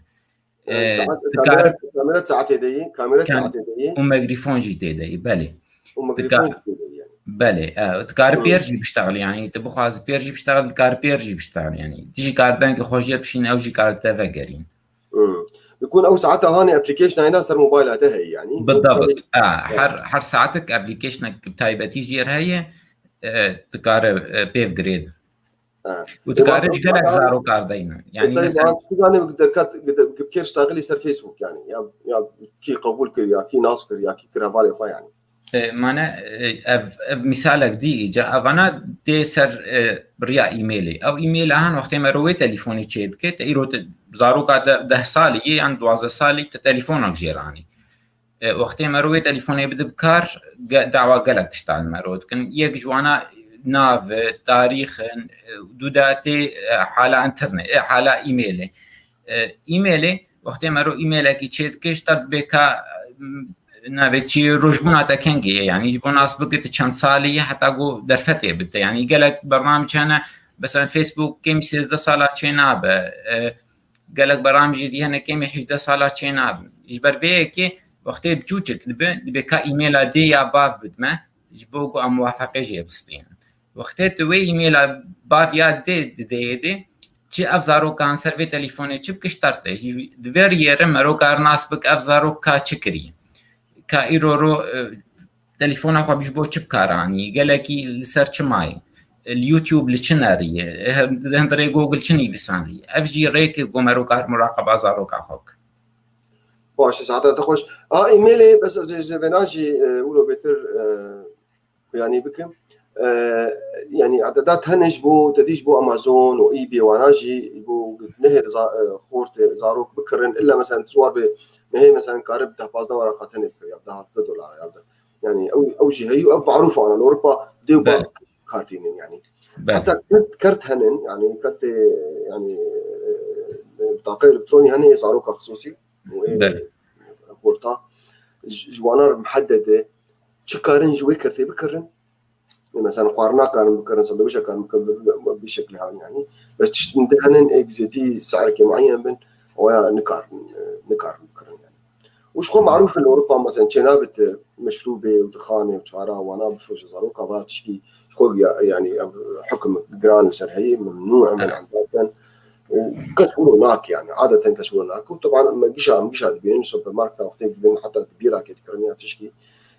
E, E, saet, dikare kamera, kamera saetê de yî, kamera Kam-, saetê de yî. û mikrofon jî tê de yî, belê. Û mikrofon Dikar-, jî tê de yî yani. Belê, e, dikare Hı. pêr jî biştexil, yani, tu bixwazî pêr jî biştexil, dikare pêr jî biştexil, yani. Tu jî kar dengê xwe jê bişîn, ew jî kar te vegerîn. Hı. Bikun ew saeta hanê application ayna ser mobayla te heye yani. Bi dabit. Tabii. E, Evet. her, her saetik application taybetî jê heye, e, dikare, e, pêv girêd. Ha. Û dikare ji gelek zarok kar deyne. Yani, Tabii, mesela, tu zanî, derket, bi kêr ştaxilî ser Facebook yani. Ya, ya kî qebûl kir, ya kî nas kir, ya kî kir hevalê xwe yani. E, mane, e, ev, ev misalek dî îca. Evana tê ser, e, riya e-mailê. Ew e-mail han wextê me ro wê telefonê çê dike, te îro te zaroka de, deh salî yê yan duwazdeh salî te telefonek jê ranî. E, wextê me ro wê telefonê bide bi kar, ge-, dawa gelek tiştan me ro dikin. Yek ji wana nav, tarîxin, dûdatê, hala internet, hala emailê. Emailê, wextê mero emailekî çê dike, ji te dibe ka navê çi rojbûna te kengê ye, yanî ji bo nas bike tu çend salî ye heta ku derfetê bite. Yanî gelek bernamij hene, mesela Facebook kêmî sêzdeh sala çê nabe. Gelek bernamijê dî hene kêmî hejdeh sala çê nabin. Ji ber vê yekê wextê biçûçik dibe, dibe ka emaila dê ya bav bidme, ji bo ku em muwafeqê jê bistînin. Wextê tu wê emaila bav ya dê dideyê dê, çi ev zarokan ser vê telîfonê çi bike ji te re tê. Ji, di vê riyê re mero kar nas bike ev zarok ka çi kiriye. Ka îro ro, e, telefona xwe ji bo çi bikaranî? Gelekî li ser çi mayî? Li YouTube li çi nerî? Li hundirê Google çi nivîsandî? Ev jî rêk ku mero kar muraqeba zaroka xwe bike. Baş e, saeta te xweş. A, emailê, bes ez ê ji vêna jî, e, wilo bêtir, e, xuyanî bikim. E, yanî ededat hene ji bo, te dî ji bo Amazon û eBay wana jî, ji bo nehêr za-, e, xortê zarok bikirin. Îlla mesela tu war bê mehê mesela karib deh pazdeh waraqa tenê bikir, ya deh hevdeh dolar, ya deh. Yanî ew, ew jî heyî û ev marûf ana li Ewropa dê û bav Belê. Kartînin yanî. Belê. Heta kert, kert henin, yanî kertê, yanî, e, bitaqê elektronî hene yê zaroka xisûsî û ê Belê. Xorta. Ji, ji wana re miheddede çi karin ji wê kertê bikirin? Mesela xwarina karin bikirin, sandwîça karin bikirin, bi, bi, bi şeklê han yanî. Bes tiştin de henin êk zêdî se'rekê mueyen bin, waya nikarin, e, nikarin bikirin yanî. Û ji xwe marûf in li Ewropa, mesela çênabit meşrûbê û dixanê û çara wana bifroşe zaroka, va tişkî ji xwe ya-, yanî ev hukum giran li ser heye, memnû em Evet. Anzaten. Û kes wilo nak yanî, adeten kes wilo nak. Û teban me gişa, em gişa dibînin, supermarketa wextê dibînin, heta di bîrakê dikirin ya tişkî.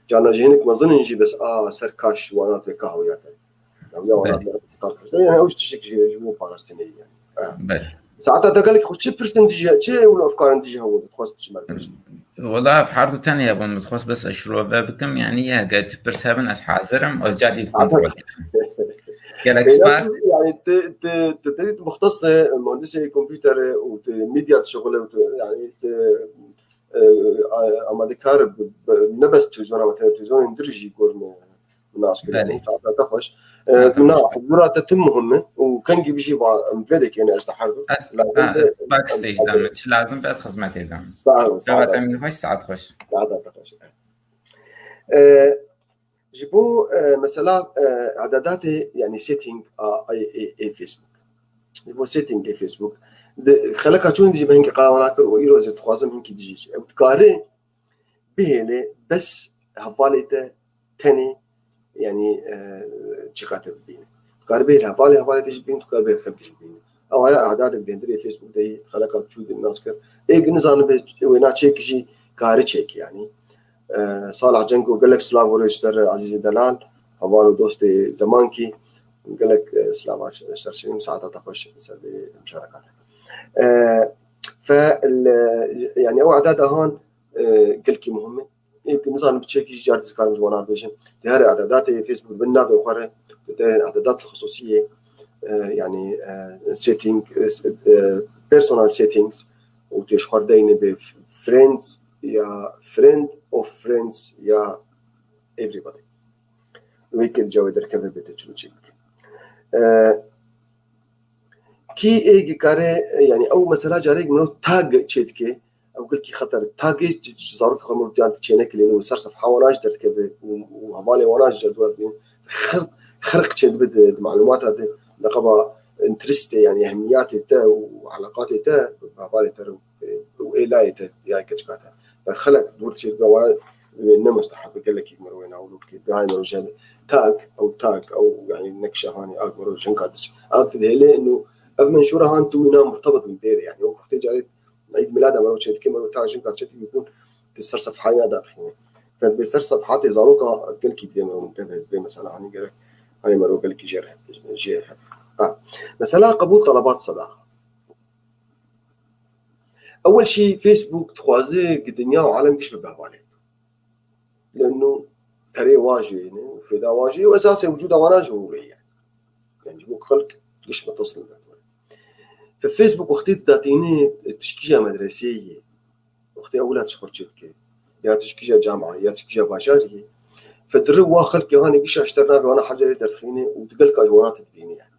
Carna jî hinek mezin in jî bes a ser kaş wana tê kahwe ya te. Ew ya wana Belê. Te. Yani ew tiştek jî, ji bo parastinê yani. Ha. Belê. Saeta te gelek xwe çi pirsin dijî, çi wilo efkarin dijî hewa dixwest çi merkez? Wala ev her du tenê hebûn, min dixwest bes ez şirove bikim, yani heke tu pirs hebin ez hazir im, ez carî kontrol dikim. Gelek spas. Yani tu, tu, tu, tu muxtes e, muhendisê kompûterê û tu medya dişixule û tu, yani tu, e, a-, amadekar bi, bi, ne bes televîzyon ama televîzyonên dir jî gor me nas kir. Belê. Yani saeta te xweş. E, Saeta na, xweş. Huzura te tim muhim e û kengî bijî va em vê dekê ne ez te her du. Ez, Lazim ha, de ez backstage em de me, çi lazim be ez xizmetê de me. Sağ ol, sağ ol. Saeta min xweş, saet xweş. Saeta te xweş. E, ji bo, e, mesela, e, ededatê, yani setting a, a, e, e, Facebook. Ji bo settingê Facebook. Di xeleka çûn dijî bi hinkî qala wana kir û îro ez dixwazim hinkî dijî. Ew dikare bihêle bes hevalê te tenê, yani, e, çiqa te bibîne. Dikare bihêle hevalê, hevalê te jî bibîne, dikare bihêle xelkê jî bibîne. Ew aya ehdadek dendirê Facebook de yî, xeleka çû din nas kir. Ê ki nizanibe wêna çêkî jî kari çêkî, yani. E, Salah Cengo, gelek silav û rêz ji te re, ezîzê delal, heval û dostê zemankî, gelek, e, silava ji ser sênim saeta te xweş ser vê muşarekat. E, fe, yani ew edada han, e, gelkî muhim e. Ê, nizanim bi çekî jî car dî dikarim ji wana bêjim. Di her ededatê Facebook bin navê xwe re, di ededat xisûsiyê, e, yani, e, setting, e, e, personal settings û tu ji xwe deyne be friends ya friend of friends ya everybody. Wê ke cawê derkeve bê te çilo çêk bike. E, kî ê dikare, yani ew mesela carek min tag çê dike, ew gelkî xeter. Tagê ji zarokê xwe min diyan çênekilîne û ser sefha wana jî derdikeve û, û hevalê wana jî derdikeve. Xirq, xirq çêdibe di, di malûmata de, leqeba interestê, yani ehmiyatê te û eleqatê te bi hevalê te re û êlayê te ya keçika te. Ve xelek dûr çêdibe wa ne mustehab e, gelekî mirov wê navlû bike. Dayê mirov jî tag, ew tag, ew yani nekşa hanê, ak mirov jinka diç. Ak dihêle inu ev menşûra han tu wîna murtebit bin pê re yani. Ew wextê carê Eîd Mîlada mirov çêdike, mirov tag jinka çêdike bûn, tu ser sefhaya dadixîne. Fe bê ser sefhatê zaroka gelkî divê mirov min teve, divê mesela hanî gerek hanî mirov gelkî jê re, jê re. Ha. Mesela qebûl talabat sedaqa. Ewil şî Facebook dixwaze ki dinya û alem giş bibe hevalê. Leno perê wa jê ne, fêda wa jê û esasê wicûda wana ji wê ye. Yani ji bo xelk giş mutesil be. Fe Facebook wextê datîne tişkîja medreseyê ye. Wextê ewila tişt xurçê dike. Ya tişkîja cama, ya tişkîja bajarî ye. Fe diri wa xelkê hanê gişa ji ter navê wana hecerê derdixîne û di gelka ji wana te dibîne yani.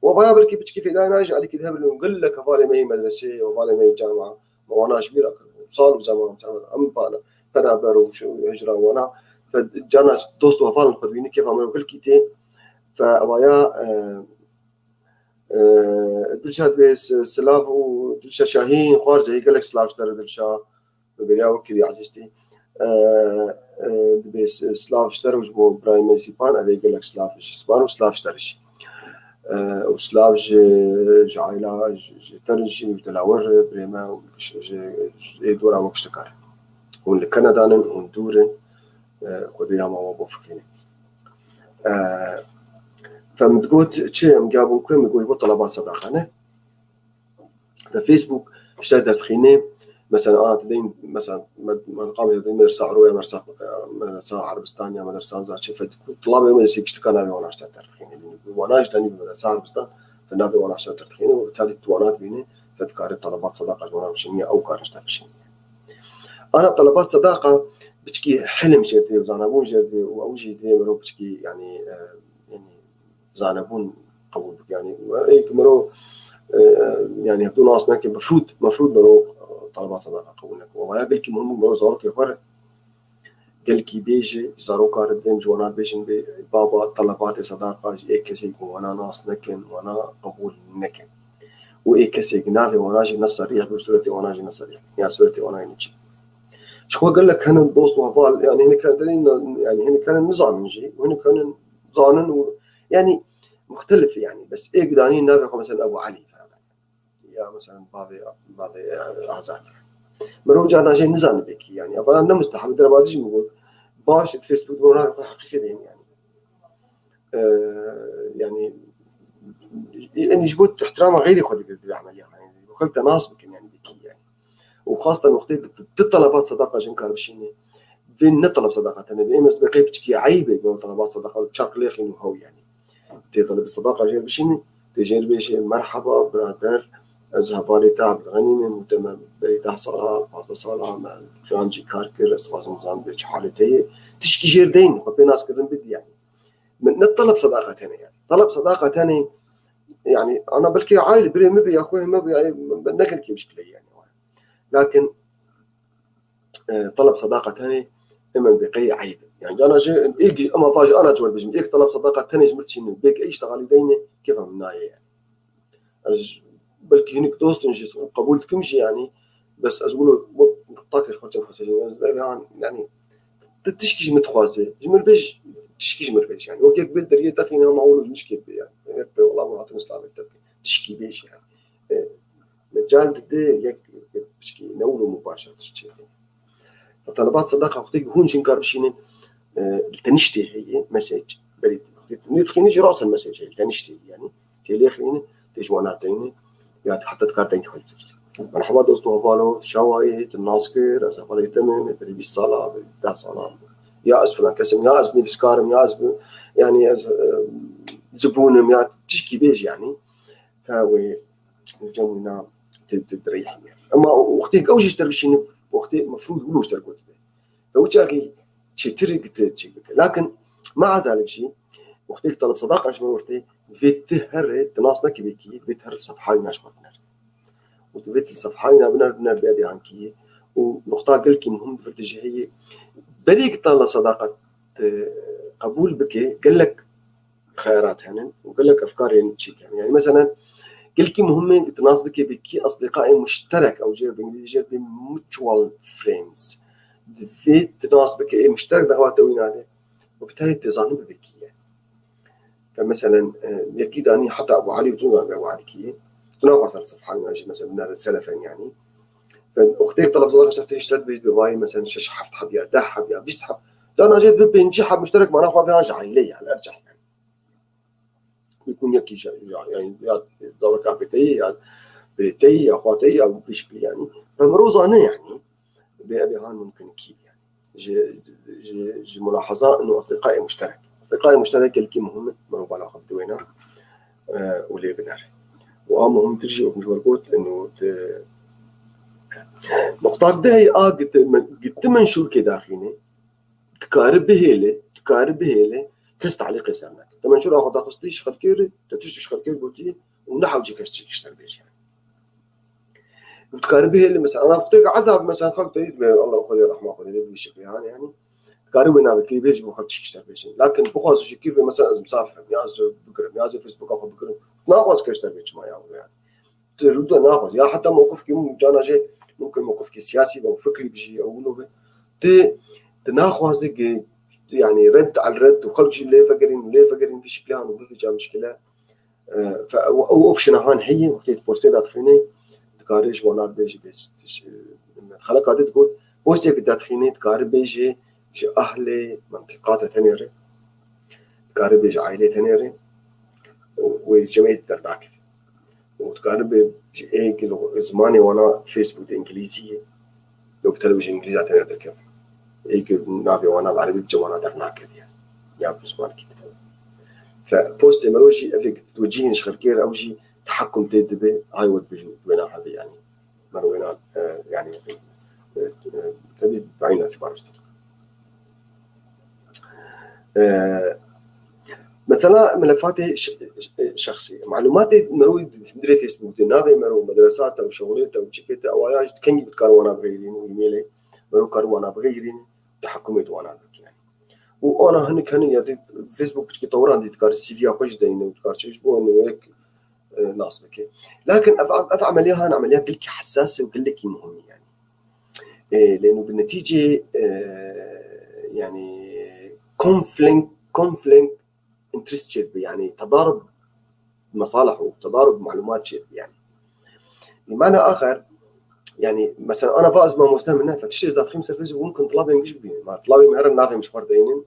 Wa vaya belkî piçkî fêdayê nayê ji alîkî dihebilin û gelek hevalê me yê medresê, hevalê me yê cama, me wana ji bîra kirin. Sal û zeman, zeman, em pana, pena ber û şu hicra wana. Fe carna dost û hevalên xwe dibîne, kêfa me gelkî tê. Fe vaya, e, e, Dilşad bê s-, silav û Dilşa Şahîn, xwarzê gelek silav ji te re Dilşa. Bi beriya wekî wî ezîz tê. E, e, dibê s-, silav ji te re û ji bo birayê me Sîpan, ev ê gelek silav ji Sîpan û silav ji te re jî. E, û silav ji, ji aîla, ji, ji te re jî û ji Dilawar re, birê me û ji, ji, ji ê dora we kiştekar. Hûn li Kanada nin, hûn dûr in. E, Xwedê ya me we bo fikirîne. E, fe min digot, çi em giya bûn ku min got, bo telebat sedaqa ne? Li Facebook ji te derdixîne, mesela, a, tu deyîn, mesela, me, me qamê deyîn, medersa Ero ya medersa, medersa Erebistan ya medersa Zaçê, fe tu, tulabê medersê kiştika navê wana ji te derdixîne. Wana ji te nî medersa Erebistan, fe navê wana ji te derdixîne, û tevî tu wana dibîne, fe dikare telebat sedaqa ji wana bişîne, ya ew karin ji te bişîne. Ana telebat sedaqa, piçkî hilm jê dê, zanebûn jê dê, û ew jî dê, mero piçkî, yani, e, yani, zanebûn qebûl bike. Yani, ê ku mero, e, yani, hevdû nas neke, mefrûd, mefrûd mero, e, taleba sedaqa qebûl neke. Waya gelkî muhim bû, mero zarokê xwe re gelkî bêje, zaroka re dem ji wana bêjin bê, baba, telebatê sedaqa ji ê kesê ku wana nas nekin, wana qebûl nekin. Û ê kesê ku navê wana jî ne serîh bû, sûretê wana jî ne serîh. Ya sûretê wana yê çi. Ji xwe gelek hene dost û heval, yani hinek hene, yani hinek hene nizanin jî, û hinek hene zanin û, yani, muxtelif, yani, bes ê gudanî navê xwe, mesela, Ebu Elî, ya, mesela, bavê, bavê, e, Azad. Mero carna jê nizanibe kî, yani, ev ne mustehab, derbazî jî min got, baş, Facebook bo navê xwe heqîqî deyim, yani. E, yani, yani, ji bo ihtirama xeyrê xwe dibê, dibê emeliya, yani, xelk te nas bikin, yani, bi kî, yani. Û xasten wextê tu, tu telebat sedaqa jin kar bişînî. Vê ne teleb sedaqa tenê. Vê êmez be qey piçkî eyb e, vê telebat sedaqa çark lêxîn û hew yani. Tê teleb sedaqa jêr bişînî, tê jêr bêjê, merheba, birader, ez hevalê te Abdulganî me, û te me berî deh sala, pazdeh sala me filan cî kar kir, ez dixwazim bizan bê çi halê te ye. Tişkî jêr deyin, xwe pê naskirin bidî yani. Min ne teleb sedaqa tenê yani. Teleb sedaqa tenê, yani, ana belkî aîl birê min be ya xwe me be, yani, ne gelkî mişkile yani. Lakin, e, teleb sedaqa tenê hemen bê qey eyb. Yani, cana jî, ê, ama vaj ana cwar bijim, êk teleb sedaqa tenê ji mir çîne, bêk ey işte halî deyne, kêfa min nayê yani. Ez belkî hinik dostin jî qebûl dikim jî yani, bes ez wilo wek takê xwe çem xwesê, ez, yani, yani, tu tişkî ji min dixwazê, ji min bêj, tişkî ji min bêj yani. Wek yek bê deriyê teqîne hema wilo ji min şikê bê yani. Yek bê wela min hatin islamê te bê. Tişkî bêj yani. E, mecal dide yek, yek piçkî ne wilo mubaşir tişt çêbê. Talibat sedaqa wextê ku hûn jin kar bişînin, e, li teniştê heye, mesaj. Berî, nêdixînî jî rasen mesaj heye, li teniştê heye yani. Tê lêxînî, tê ji wana deyne, ya heta dikar dengê xwe yî. Merhaba dost û hevalo, çawa yê, tu nas kir, ez hevalê te me, me berî bîst sala, berî deh sala. Ya ez filan kes im, ya ez nivîskar im, ya ez bi, yani ez, e, zibûn im, ya tişkî bêj yani. Te wê li cem wîna tu, tu dirêjî. Ema wextê ku ew jî ji te re bişîne, wextê mefrûd wilo ji te re gotibe. Te wî çaxî çêtir e ku tu çêk bike. Lakin mea zalik jî, wextê ku teleb sedaqa ji me werte, divê tu here, tu nas nekî bê kî, divê tu here li sefhayê wîna ji xwe binere. Û divê tu li sefhayê wîna binere, binere bê edê han kî ye. Û nuqta gelkî muhim di vir de jî heye. Berê ku teleb sedaqa tu qebûl bike, gelek xeyarat hene û gelek efkarên çêk hene. Yani, meselen, gelkî muhim e, tu nas bike bi kî asdiqayê muşterek, ew jê bi îngilîzî jê bi mutual friends. Divê tu nas bike, ê muşterek daxwa te wîna de. Û bi tayê tu zanî bibe kî ye. Fe, meselen, e, yekî danî heta Ebu Elî, tu zanî Ebu Elî kî ye. Tu naxwazar sefha wîna jî, meselen, binere selefen yani. Fe, wextê teleb sedaqa ji te tê, ji te dibêjî, vay, meselen, şeş heft heb ya, deh heb ya, bîst heb. Cana jê bi pêncî heb muşterek mana xwe vê an ji aîlê ya, li erceh yani. Bi kum yekî ji, ya, yani, ya zarokê te yî, ya birê te yî, ya xwe te yî, ya vî şiklî yani. Ve miro zane yani. Bê evê han mumkin kî yani. Ji, ji, ji mulahaza inu asdiqayê muşterek. Asdiqayê muşterek gelkî muhim in, miro bala xwe bide wêna, e, û lê binere. Û a muhimtir jî, wek min ji we got, inu di nuqta deh a giti min, giti min şûrkê daxîne, Dikare bihêle, dikare bihêle kes te'lîqê ser neke. Te menşûra xwe daxistî ji xelkê re, te tiştî ji xelkê re gotî û nehewcî kes tiştî ji te re bêje. Û dikare bihêle, mesela, ana qutuya ezab, mesela, xelk te dibe, Allah Xwedê rehma Xwedê lê bi şeklê, yani, yani, dikare wê navê kirî bêje bo xelk tiştî ji te re bêje. Lakin bixwaze ji kir be, mesela, ez misafir im, ya ez bigirim, ya ez Facebooka xwe bigirim. Naxwaz kes ji te re bê çima ya, yani. Tu rû de naxwaz. Ya heta mewqifkî min cana jê mumkin mewqifkî siyasî be, fikrî bijî, ew wilo be. Tu, tu naxwazî ki, yani, red al red û xelk jî lê vegerîn, lê vegerîn vî şiklan û bibî ca mişkile. E, fe-, ew, ew optiona han heye, wextê tu postê dadixînê, dikarê ji wana bêjî bê, xeleka din digot, postê ki dadixînê, dikarî bêjê ji ahlê mentiqa te tenê re, dikarî bêjî ailê tenê re, û wê cemê dernakeve. Û dikarî bê ji ê ki zimanê wana Facebook de îngilîzî ye, yok televîzyon îngilîza tenê derkeve. Ê ki navê wana bi erebî bi cem wana dernakeve yani. Ya bi zimankî dikeve. Fe postê mero jî evê ki wecihên ji xelkê re ew jî tehekum tê dibe, hay we dibêjin wêna hebe yani. Mero wêna, e, yani, e, e, tevî bi eyna itibar bistî. E, mesela melefatê ş-, ş-, şexsî. Malûmatê mero di dirê Facebook de, navê mero, medresa te û şixulê te û çikê te, ew ya ji kengî bi dikar wana bixeyrîn û e-mailê, mero kar wana bixeyrîn, tehekumê di wana bike yani. Û ana hinik hene ya di Facebook piçkî tewran dî dikar C V ya xwe jî deyne û dikar çi ji bo hene yek, e, nas bike. Lakin ev, ev emeliya han emeliya gelkî hessas û gelekî muhim e yani. E, lêno bi netîcê, e, yani conflict, conflict interest çêdibe, yani tedarub mesalih û tedarub malûmat çêdibe yani. Bi mana axir, yani mesela ana va ez mamoste min ne, fe tiştê ez dadixîm ser Facebook mumkin tilabên giş bibînim. Ma tilabê min herin navê min ji xwe deynin,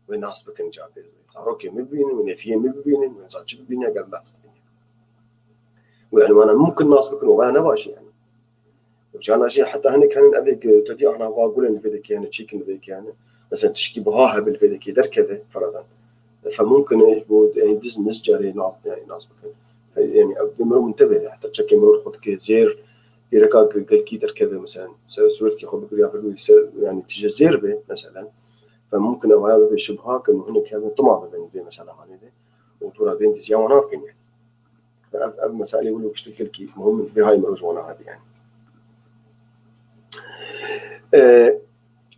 wê nas bikin ca pê. Zarokê min bibînin, wê nefiyê min bibînin, wê zaçî bibînin, eger nas dibînin. Wê yani wana mumkin nas bikin, wê ne baş e yani. Cana jî heta hinek henin evê ki te dî ana va gulên li vê dekê hene, çîkin li vê dekê hene. Mesela tişkî biha hebe li vê dekê derkeve, feradan. Fe mumkin e ji bo, yani, diz miz carê nas, yani, nas bikin. Fe, yani, ev vê mirov mintebe, heta çekê mirov xwe dike zêr, pêreka ge-, gelkî derkeve, mesela, ser suretkî xwe bigiriya vir wî ser, yani, tije zêr be, mesela. Fe mumkin e vaya bibe şibha ke hinek hebe, tima bibe vê mesela hanê de. Û dûra bên diziya wana bikin, yani. Ev, ev meselê wilo piştî gelkî muhim in, vê hay miroj wana hebe yani. E,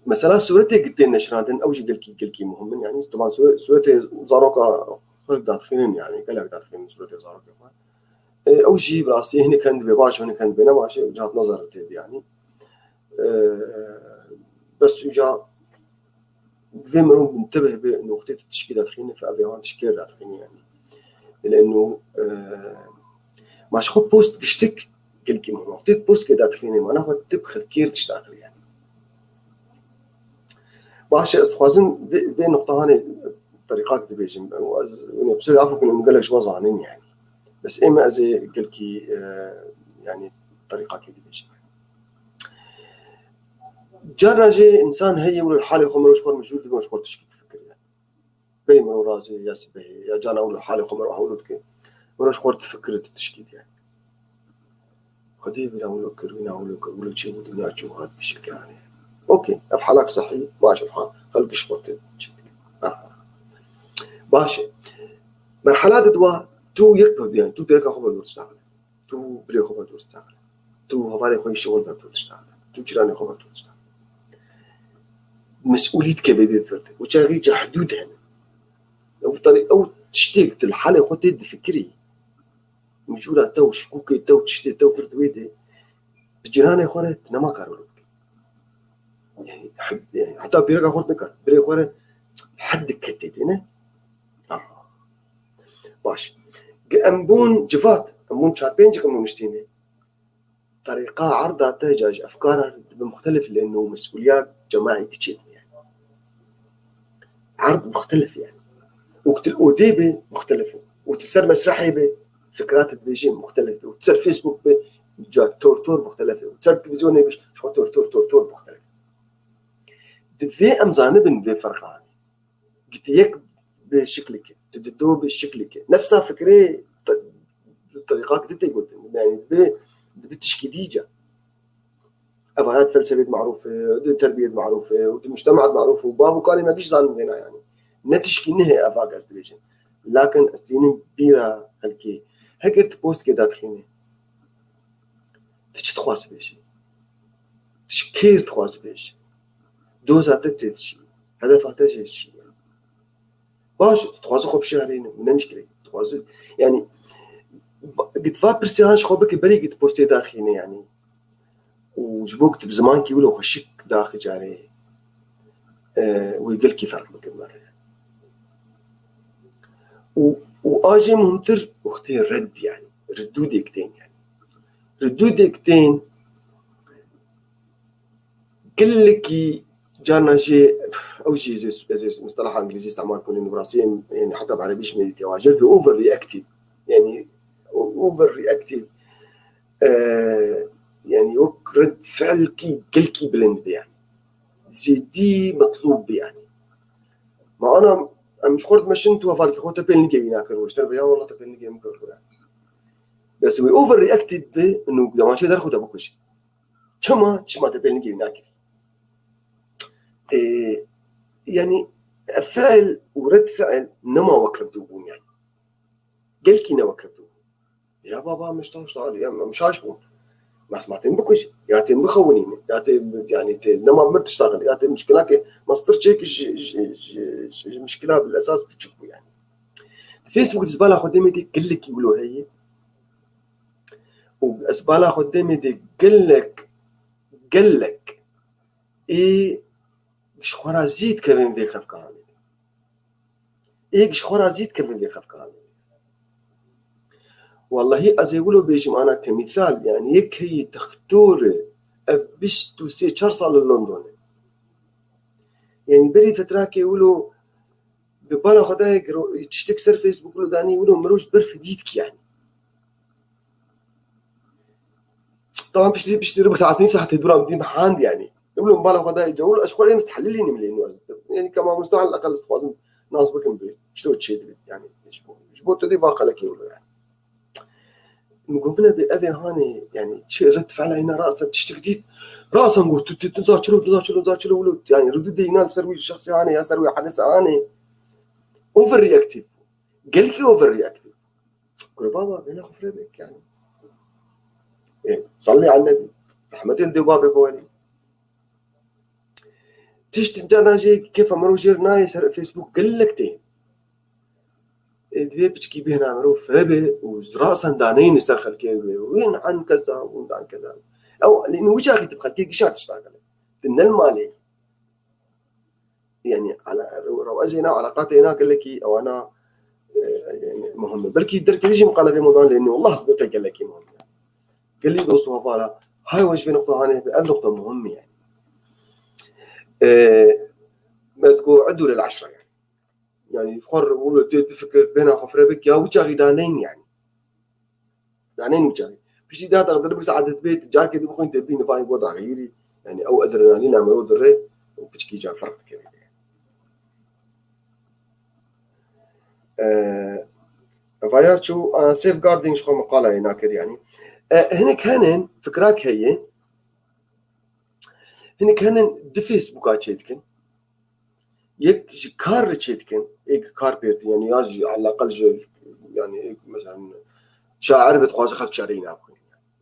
mesela suretê ki tên neşirandin, ew jî gelkî, gelkî muhim in yani. Taban sure-, suretê zaroka xelk dadixînin yani, gelek dadixînin suretê zarokê xwe. E, ew jî bi rastî hinek hend bê baş, hinek hend bê ne baş e, û cihat nazar tê yani. E, bes uca vê mirov mintebih be noqtê tu tişkî dadixîne, fe evê wan tişkê dadixîne yani. Leno, e, ma ji xwe post giştik gelkî muhim. Noqtê post ke dadixîne, mana xwe tu bi xelkê re tişt axirî yani. Baş e, ez dixwazim vê, vê noqta hanê terîqak dibêjim. Ez, yani, qusûrê afû bikin, hûn gelek ji we zanin yani. Bes ême ez ê gelkî, e, yani, terîqakê dibêjim. Carna jî însan heye wilo halê xwe mirov ji xwe mijûl dibe, ji xwe tişkî difikire. Bey mirov razê ya sibehê, ya carna wilo halê xwe mirov hewlo dike. Mirov ji xwe difikire tu tişkî diye. Xwedê vîna wilo kir, vîna wilo kir, wilo çêbû dinya çû hat bi şekil anê. Okey, ev halak sehî, baş e, ha, xelk ji xwe tê çêbike. Aha. Baş e. Merhala di dua, tu yek bi, yani, tu dereka xwe bi dûr diştaxile. Tu birê xwe ve dûr diştaxile. Tu hevalê xwe yê şixul ve dûr diştaxile. Tu ciranê xwe ve dûr diştaxile. Mesûlî dike vê dê vir de. Û çaxî ca hidûd hene. Ew tarî-, ew tiştê ki tu li halê xwe tê difikirî. Mijûla te û şikûkê te û tiştê te û vir di wê de. Bi ciranê xwe re tu nema kar wilo bikî. Yani, hed-, yani, heta pîreka xwe re nikar. Birê xwe re hed diketê tê, ne? Aha. Baş. Ge em bûn civat, em bûn çar pênc, em bûn niştînê. Terîqa erda te ca ji efkara dibe muxtelif, lêno mesûliya cemaî diçe dibe yani. Erd muxtelif yani. Û tu li odê be muxtelif e. Û tu ser mesrehê be fikra te dibêje muxtelif e. Û tu ser Facebook be ca tor tor muxtelif e. Û tu ser televîzyonê be ji xwe tor tor tor tor muxtelif e. Divê em zanibin vê ferqa. Gitî yek bi şiklike, tu di do bi şiklike. Nefsa fikrê te-, terîqak di tê gotin. Yani bi, bi tişkî dî ca. Ev hayat felsefê de marûf e, di terbiyê de marûf e, û di mujtema de marûf e, û bav û kalê me giş zanin vêna yani. Ne tişkî nihê eva ez dibêjim. Lakin ez tînim bîra xelkê. Heger tu postikê dadixînî, tu çi dixwazî bêjî? Tu ji kêr dixwazî bêjî? Doza te tê çi? Hedefa te jê çi? Baş, dixwaze xwe bişarîne, ne mişkile. Dixwaze, yani, ba-, git va pirsê han ji xwe bike, berê git postê daxîne, yani. Û ji bo git bi zimankî wilo xweşik daxî carê, e, wê gelkî ferq bikin me re. Û, û a jê muhimtir wextê red, yani. Redûdêk tên, yani. Redûdêk tên, gelekî carna jê, ew jî ez ê, ez ê mustalaha îngilîzî îstîmal bikim, lê bi rastî em, yani heta bi erebî jî me dîtiye, wa jê dibê overreactive. Yani o-, overreactive. E, yani wek red fiilkî gelkî bilind be yani. Zêdî metlûb be yani. Ma ana em ji xwe dimeşin, tu hevalkî xwe te pêl nigê wî nakir, û ji te re be ya wela te pêl nigê min kir xwe yani. Bes wê overreactive be, û demaçê derxwe te bikujî. Çima? Çima te pêl nigê wî nakirî? Ê, yani, fiil û red fiil nema wekrevdû bûn yani. Gelkî ne wekrevdû bûn. Ya baba, min şta, şta, ya min şaş bûn. Bes ma tên bikujî, ya tên bixewinîne, ya tên, yani, tên nema mir tişta xelê, ya tên mişkilake, ma stir çêkî ji, ji, ji, ji, ji mişkila bil esas biçûk bû yani. Facebook di zbala xwe demê de gelekî wilo heye. Û ez bala xwe demê de gelek, gelek ê ji xwe ra zî dikevin vê xefkahanê. Ê ji xwe ra zî dikevin vê xefkahanê. Wellahî ez ê wilo bêjim ana temîsal, yani yek heyî textor e, ev bîst û sê çar sal li London e. Yani berî fetrakê wilo bi bala xwe dayê giro-, tiştek ser Facebook wilo danî, wilo mirov ji ber fedî dikî yani. Tamam, piştî, piştî ribik saet nîv saetê dûra min dî hand yani. Wilo bala xwe dayê cewil, ez xwe rê mistehellî nîm lê nû ez. Yani kema mustawa al aqal ez dixwazim nas bikim bi çi çê dibit yani. Ji bo, ji bo tu dî va xelekê wilo yani. Min got, bine bê, ev ê hanê, yani, çi red fiila hîna rasa tiştik dît. Rasa got, tu, tu, tu za çilo, tu za çilo, za çilo, wilo, yani, redûdê hîna li ser wî şexsê hanê, ya ser wî hedisa hanê. Overreactive. Gelkî overreactive. Kure baba, bêhna xwe firê bik, yani. Ê, salli ala nebî. Rehmetê li dê û bavê xwe werî. Tişt carna jê kefa mirov jêr nayê ser Facebook gelek tê. Ê, divê piçkî bêhna mirov fire be û zirasan daneyne ser xelkê wê. Wîn an keza, wîn an keza. Ew, lê wî çaxî tu bi xelkê gişa tişta gelek. Tu ne li malê. Yani, ala-, rewezê na, alaqatê na gelekî, ewana, e, yani, muhim e. Belkî derkevî jî miqalevê modan lê ne, wallah ez bê gelekî muhim e. Gelî dost û hevala, hay we ji vê nuqta hanê, ev nuqta muhim e yani. E, me digo, edu lil eşre yani. Yani, xwe re wilo tê bifikir, bêhna xwe fire bik, ya wî çaxî daneyne yani. Daneyne wî çaxî. Piştî da da dir bir saet bê, carkê dibixwîn tê bîne vay go da xeyirî. Yani, ew adrenalîna me o dire, û piçkî car ferq dike. E, vaya çû, a, safeguarding ji xwe miqalayê nakir yani. E, hinek henin, fikrak heye, hinek henin di Facebooka çê dikin. Yek ji kar re çê dikin, ê kar pêr dikin, yani ya jî elaqel ji, yani ê mesela şair be dixwaze xelk çareyî nabixwîne.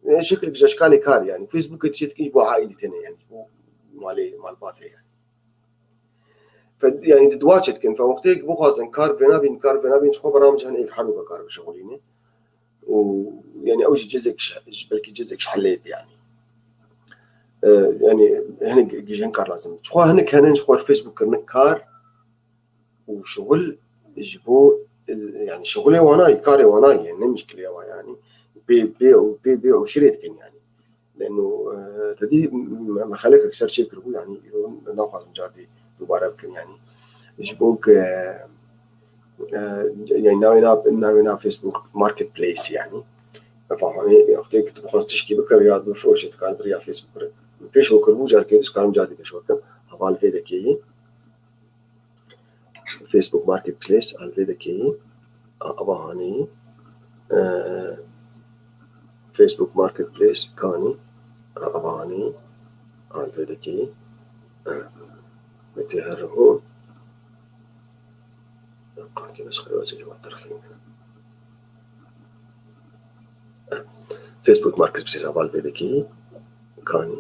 Ê şekilek ji eşkalê kar yani. Facebookê çê dikin ji bo aîlî têne yani, ji bo malê, malbatê yani. Fe, yani di dua çê dikin. Fe wextê bixwazin kar vênabîn, kar vênabîn, ji xwe bera min cihên ê herdû ve kar bişixulîne. û, yani, ew jî cizek ji, ji, belkî cizek ji helê be, yani. E, yani, hinek gijên kar lazim. Çixwe hinek henin ji xwe Facebook kirine kar û şixul ji bo, e, yani, şixulê wana ye, karê wana ye, ne mişkilê wa, yani. Bê, bê, bê, bê ew şirê dikin, yani. Leno, e, te dî me, me xelekek ser çê kiribû, yani, îro naxwazim cardî dubare bikim, yani. Ji bo ku, e, yani, navê na, navê na Facebook Marketplace, yani. Fahmî, wextê ku tu bixwaz tişkî bikir ya bifiroşe, tu kar bi riya Facebook re. Pêş we kiribû, carkê dî dikarim cardî pêş we bikim. Heval vê dekeyî. Facebook Marketplace, alvê dekeyî, a, ava hanî, e, Facebook Marketplace, kanî, a, ava hanî, Alvêdekî. Metê her ho. Qakî bes xewa çi cevap derxîn. Facebook Marketplace heval vêdekî. Kanî.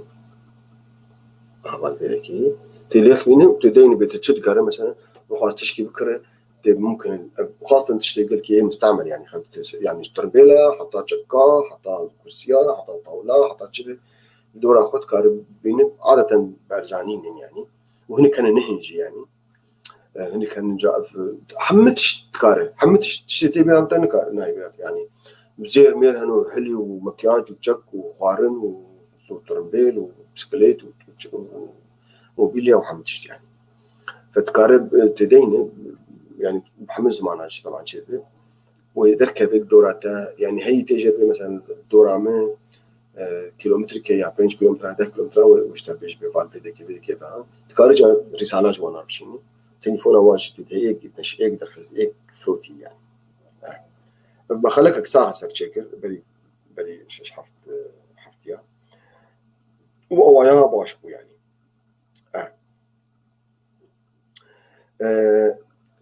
Heval vêdekî. Tê lêxmîne û tê deyne bê te çi dikare mesela. Bixwaz tişkî bikire. Tê mumkin. Xwastin tiştê gelkî yê mustemel yani. Xemt yani ji tirbêla, heta çeka, heta kursiya, heta tawla, heta çi. Dora xwe dikare bîne. Adeten berzanî ne yani. Û hinek hene nehin jî yani. E, hinek hene ca-, hemî tişt dikare. Hemî tişt, tiştê tê bîra te nikare, nayê bîra te. Yani zêr mêr hene û hilî û makyaj û çek û xwarin û tirimbêl û bisiklet û, û, û mobilya û hemî tişt yani. Fe dikare, e, têdeyne, yani hemî zimana jî teban çêdibe. Wê derkeve dora te, yani heyî tê jê bê, mesela dora min, e, kilometreke ya pênc kilometre, deh kilometre wê û ji te bêj bê, van vêdekê, vêdekê be. Dikare ca rîsala ji wana bişînî. Telefona wan jî tê de, êk gitmiş, êk derxiz, êk fewtî yani. E, me xelekek sax ser çêkir, berî, berî şeş heft, e, heftiya. Û awaya baş bû yani. E. E,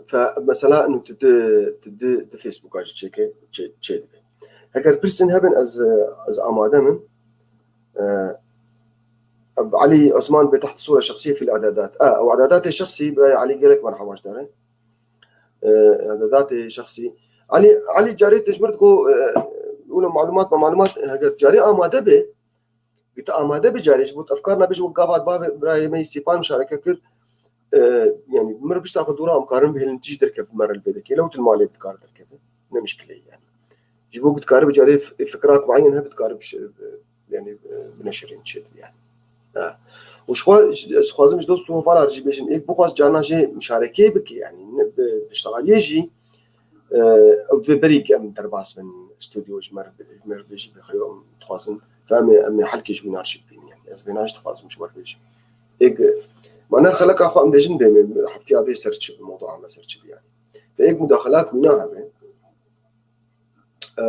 fe, mesela, inu tu di, tu di, di Facebooka jî çêke, çê, çê dibe. Heger pirsin hebin, ez, ez amade min. E, Elî Osman bê teht sura şexsî fil î'dadat. E, ew î'dadatê şexsî, birayê Elî gelek merhaba ji te re. E, î'dadatê şexsî. Elî, Elî carê te ji mir digo, e, wilo malumat, ma malumat, heger carê amade be, Gita amade bi carê ji bo efkar nabêje wek gava bavê birayê me yî Sîpan mişareke kir. E, yani mir pişta xwe dûra em karin bihêlin tîj derkev mer li vê dekê. Lew til malê dikar derkeve. Ne mişkileyî yani. Ji bo dikare bi carê f-, fikrat muayyen hebe dikare bi şi-, yani, e, bineşirîn çêt yani. Ha. Û ji xwe, ez xwazim ji dost û hevala jî bêjim, êk bixwaz carna jê mişarekeyê bike yani. Ne bi, bi iştigaliyê jî, Ew divê berî em derbas bin, stûdyo ji me re, ji me re bêjî bixeyo em dixwazin. Fe em ê, em ê helkê ji wî narşîv bînin. Yani ez vêna jî dixwazim ji we re bêjim. Êk, mana xeleka xwe em bêjin bê me, heftiya bê ser çi bi, mewdua me ser çi bi yani. Fe êk mudaxelak wîna hebe. E,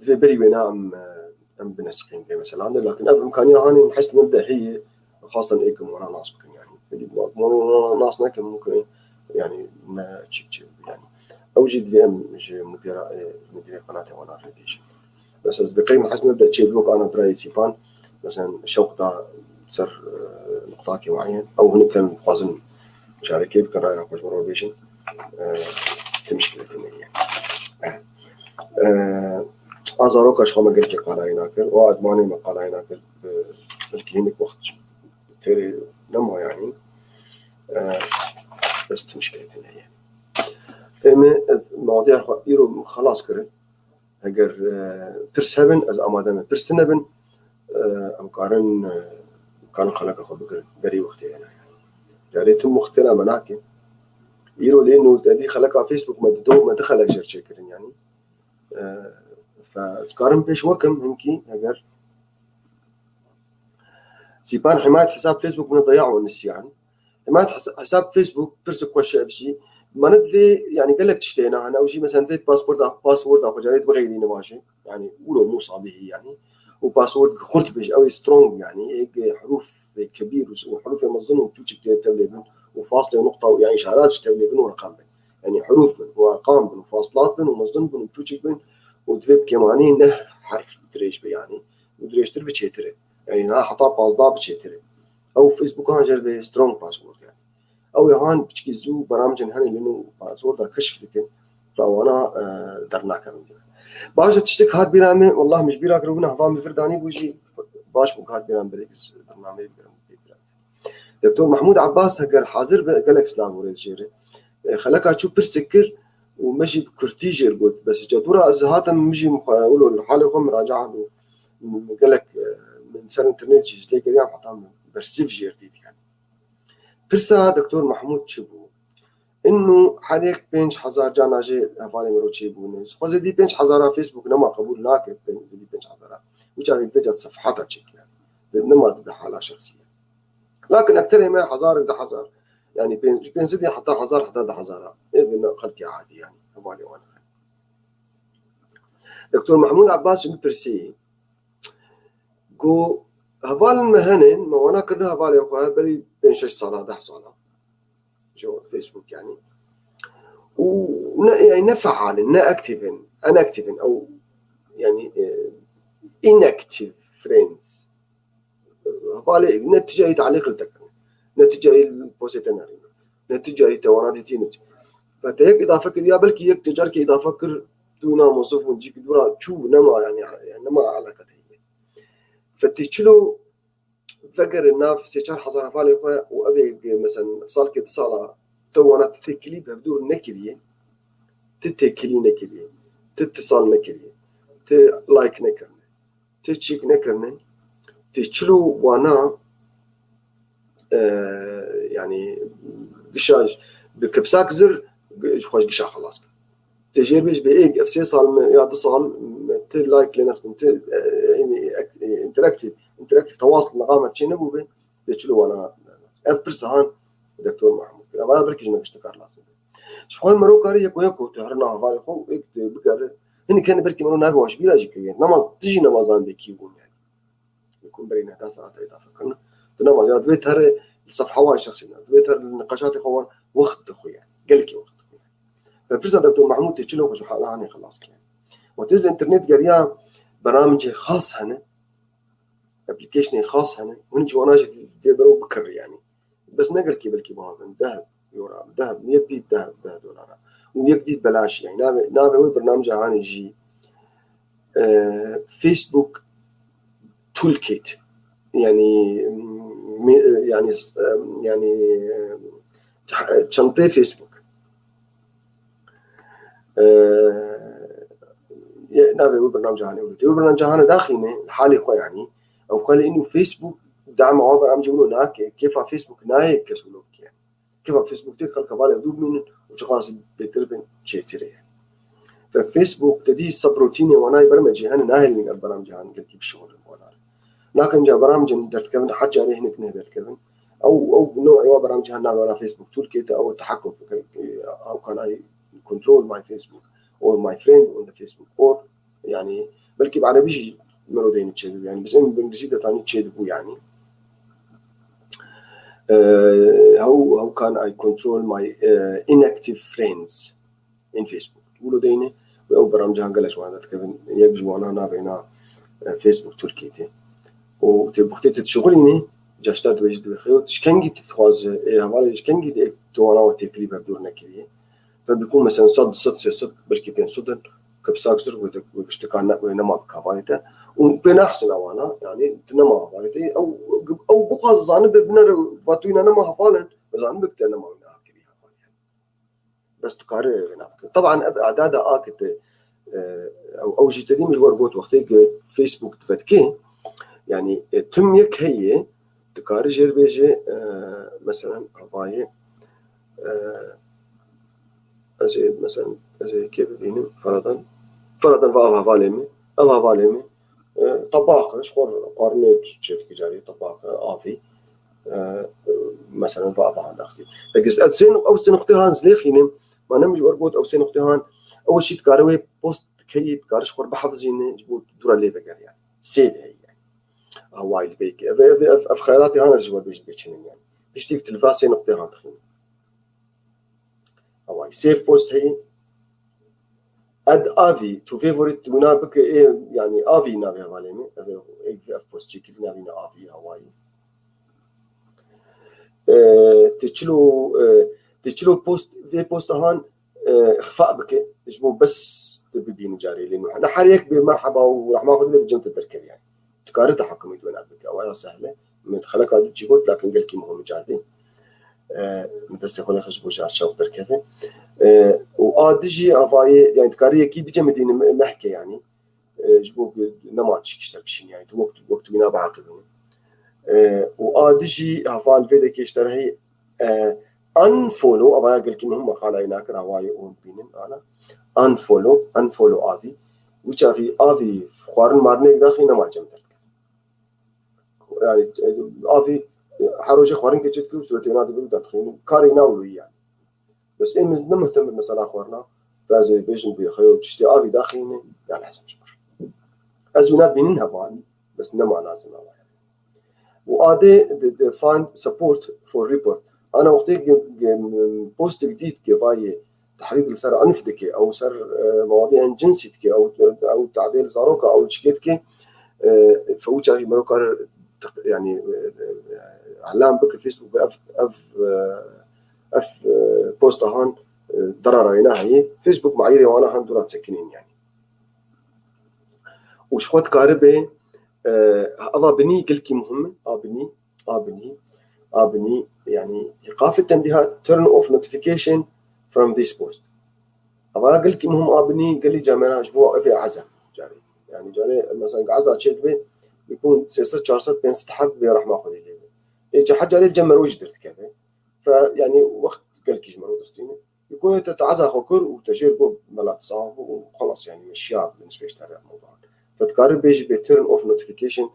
divê berî wêna em, e, em binesikîn vê meselan de. Lakin ev imkaniya hanê min hest min de heye, xwestin êk wana nas bikin yani. Belî wana nas nekin mumkin yani ne çik çi yani. Ew jî divê em ji mudîra, e, mudîrê qenatê wana re bêjin. Bes ez bi qey min hest min de çê wek ana birayê Sîpan, mesela şewq da ser, e, nuqtakê muayyen. Ew hinek em dixwazin muşarekê bikin, raya xwe ji min re bêjin. E, ti mişkilê tê neyê. E, a zaroka ji xwe me gelkî qalayê nakir, û a edmanê me qalayê nakir, e, belkî hinek wext têrê nema yanî. E, bes ti mişkilê tê neyê. Ê me, e, mewadiya xwe îro xelas kirin. Heger, e, pirs hebin, ez amade me. Pirs tune bin, e, em karin, e, karin xeleka xwe bigirin. Berî wextê hene. Carê tim wextê me nake. Îro lê nû te dî xeleka Facebook me dido, me di xelek jêr çêkirin yani. E, fe, ez karim pêş wekim hinkî, heger Sîpan himayet hesab Facebook min diya û nisyan. Himayet hesa-, hesab Facebook pirsik xweş ev jî. Mane divê, yani gelek tiştê hene, hene ew jî mesela divê pasporda, passworda xwe carê bixeyrî nivaje. Yani wilo mû sabihî yani. Û password xurt bêj, ew ê strong yani. Êk hurûfê kebîr û, û hurûfê mezin û çûçik tê tevlê bin. Û faslê û nuqta û yani işarat jî tevlê bin û reqam bin. Yani hurûf bin û erqam bin û faslat bin û mezin bin û çûçik bin. Û divê bi kêmanî neh herf dirêj be yani. Û dirêjtir bi çêtir e. Yani na heta pazdeh bi çêtir e. Ew Facebookan jêr vê strong password yani. Ew ê han piçkî zû beramcên hene lê nû passworda keşf dikin. Fe wana, e, dernakevin. Baş e, tiştek hat bîra min, wallah min ji bîra kir, wina hava min vir danî bû jî baş bû hat bîra min, berêk ez bernameyê bigirim, pê bîra. Doktor Mahmûd Abbas heger hazir be, gelek silav û rêz jê re. E, xeleka çû pirsek kir û me jî bi kurtî jê re got. Bes ca dûra ez hatim, min jî min xwe, wilo li halê xwe miracaat û min gelek, e, min ser înternet jî ji lê geriyam heta min bersiv jê re dît yani. Pirsa Doktor Mahmûd çi bû? Inu her yek pênc hezar cana jê hevalê min re çêbûne. Xwezê dî pênc hezara Facebook nema qebûl nake, pênc, zêdî pênc hezara. Wî çaxê divê ca sefhata çêkiya. Nema di hala şexsî ye. Lakin ekterê me hezar, du hezar. Yani pênc, ji pênc sedî heta hezar, heta du hezara. Ev ne xelkê adî yani. Hevalê wan. Doktor Mahmûd Abbas ji min pirsî. Got, Hevalên me hene, me wana kirine hevalê xwe berî pênc şeş sala, deh sala. Ji Facebookê yanî. Û ne, yanî ne feal in, ne aktif in, inaktif in, ew yanî, e, inactive friends. Hevalê ne ti carî tealîq li te kirin, ne ti carî li postê te nerîne, ne ti carî te wana dîtî, ne ti. Ve te yek îdafe kir, ya belkî yek te carkê îdafe kir, tu namosof hûn cî dû ra çû, nema yanî, yanî nema eleqe te heye. Ve tê çilo vegere nav sê çar hezar hevalê xwe û ev ê, mesela, salkê du sala te wana tu têkilî bi hevdûr nekiriye, tu têkilî nekiriye, tu tisal nekiriye, tu like nekirine, tu çîk nekirine, tê çilo wana, e, yanî gişa bi kipsak zir, ji xwe gişa xelas kir. Tê jêr bêj bê êk, ev sê sal me ya du sal me ti like lê nexistin, ti, e, yanî, ek-, e, interactive, interactive tewas li meqamet çê nebû be, tê çilo wana. Ev pirsa han Doktor Mahmûd kir. Eva belkî ji me giştikar lazim be. Ji xwe mero karî yeko yeko tu herina hevalê xwe û êk tu bikere. Hinek hene belkî mero navê wan ji bîra jî kiriye. Namaz, tu jî namazan bê kî bûn yani. Li ku berî nehda saete îdafe kirin. Tu nema ya divê tu here li sefhewa şexsî ne. Divê tu here li niqeşatê xwe wan wext dixwe yani. Gelekî wext dixwe yani. Ve pirsa Doktor Mahmûd tê çilo xwe ji hala hanê xelas kir. Û têz li internet geriya bernamicê xas hene, applicationê xas hene. Hûn ji wana jî divê bero bikir yani. Bes ne gelkî belkî buha bin. Deh euro, deh, yek dît deh, deh dolara. Û yek dît belaş yani. Navê, navê wê bernamca hanê jî, e, Facebook Toolkit. Yani, me-, yani, e, yani, e, çantê Facebook. E, ye-, navê wê bernamca hanê wilo. Wê bernamca hanê daxîne, li halê xwe yani. Ew xwe li inu Facebook, dama wa bernamca wilo nake, kêfa Facebook nayê kes wilo bike. Kêfa Facebook tê xelka bale dû bimînin û çiqas bêtir bin çêtir e. Ve Facebook te dî seb rotînê wanayê bermecê hene nahêlin ev beramcê han gelkî bişixulin wanar. Nakin ca beramcên derdikevin, her carê hinek ne derdikevin. Ew, ew newê wa beramcê han navê wana Facebook Toolkit, ew tehekkuf, how can I control my Facebook or my friend on the Facebook or Yani belkî bi erebî jî mero deyne çêdibû. Yani bi zên bi îngilîzî de tanî çêdibû yani. Eh, how, how can I control my, eh, inactive friends in Facebook? Wilo deyne û ew beramcan gelek ji wan derdikevin. Yek ji wana navê na, eh, Facebook Tirkiyê tê. Û tê bi xwedê tu dişixulînî, caşta dibêjî dibê xeyo, tu ji kengî tu dixwaze, ê hevalê ji kengî de tu wana we têkilî bi hevdûr nekiriye. Ve bi ku mesela sed, du sed, sê sed, belkî pênc sed in, ke bi sak zir wê de, wê giştikan ne, wê nema bi kavalê te. Û pê nahsin awana, yani tu nema hevalê te. Ew, ew bixwaze zanibe binere, va tu wîna nema heval in, zanibe te nema wîna kirî heval yani. Bes tu kare wê nabike. Taban ev adada a ke te, e, ew, ew jî te dî min ji we got wextê ke Facebook divetkê, yani, e, tim yek heye, Dikare jêr bêje, e, meselen, havayê, e, ez ê, meselen, ez ê kê bibînim, feradan, feradan va ev hevalê min, ev hevalê min, e, tebax e, ji xwe xwarinê çêdike carî, tebax e, avî, e, meselen, va ev han daxtî. Peki, ez sê, ew sê nuqtê han zilêxînim, ma ne min ji we got, ew sê nuqtê han, ew şî dikare wê post dikeyî, dikare ji xwe bihefizîne, ji bo dûra lê vegere yani. Sê de heye yani. Awayî li vê yekê. Ev, ev, ev, ev xeyalatê han ez ji we bêjim bê çi ne yani. Piştî tu li va sê nuqtê han dixînim. Awayî save post heye. Add Avi, tu favorite tu wina bike ê, yani Avi navê hevalê min. Ev, ev, ev post çêkirî navê ne Avi, awayî. E, tu çilo, e, tu çilo post, vê posta han e, ixfa bike, ji bo bes tu bibînî carê lê nû. Li her yek bê merheba û rehma Xwedê lê bi cem te derkeve yani. Dikare tehekumî di wê nav bike. Ew ya sehl e. Min xeleka dî çi got, lakin gelkî muhim e carê. E, min destê xwe lê xist ji bo ji çav derkeve. E, û a dijî avayê, yani dikare yekî bicemidîne me-, mehke yani. E, ji bo ku nema tişkî ji te bişîn yani. Tu wek, wek tu wîna biheqibînî. E, û a dijî heval vê de kêşterehî, e, unfollow, avaya gelkî muhim e, xalayê nakir, avayê hûn bînin, ana. Unfollow, unfollow Avi. Wî çaxî Avi xwarin marinê daxî nema cem derkeve. Yani, e, Avi, e, her roje xwarin keçê dikir û suretê wina dibir û dadixînin. Karê wina wilo yani. Bes ê min ne muhtem bi mesela xwarina. Razê bêjin bi xeyo tiştê Avî daxîne, yani hesab ji ber. Ez wîna bînin hevalî, bes nema lazim e. û adê di, di find support for report. Ana wextê ge-, ge-, postek dît ke vayê tehrîd li ser enf dike, ew ser, e, mewadê en cinsî dike, ew, ew tadê li zaroka, ew çikê dike, e, fe û çarî mero kar teq-, yani, e, e, elan bike Facebook ve ev, ev, e, ev, e, posta han, e, darara wê naheyê. Facebook me'yirê wana han dûra çekinên yani. Û ji xwe dikaribe, e, eva binî gelkî muhim e, a binî, a binî, a binî, yani, îqafê tembihat, turn off notification from this post. Eva gelkî muhim a binî, gelî camera ji bo evê eza, carê. Yani, carê, mesela, eza çê dibe, bikun sê sed, çar sed, pênc sed heb dibe rehma Xwedê lê be. Ê, ca her carê li cem mero jî derdikeve. Fe, yani, wext gelkî ji mero distîne. Yekûnê te taza xwe kir û te jêr got, mela tu sax bû û xelas, yani, me şiya bi nisbê ji te re mewduan. Te dikarin bêjî bê turn off notification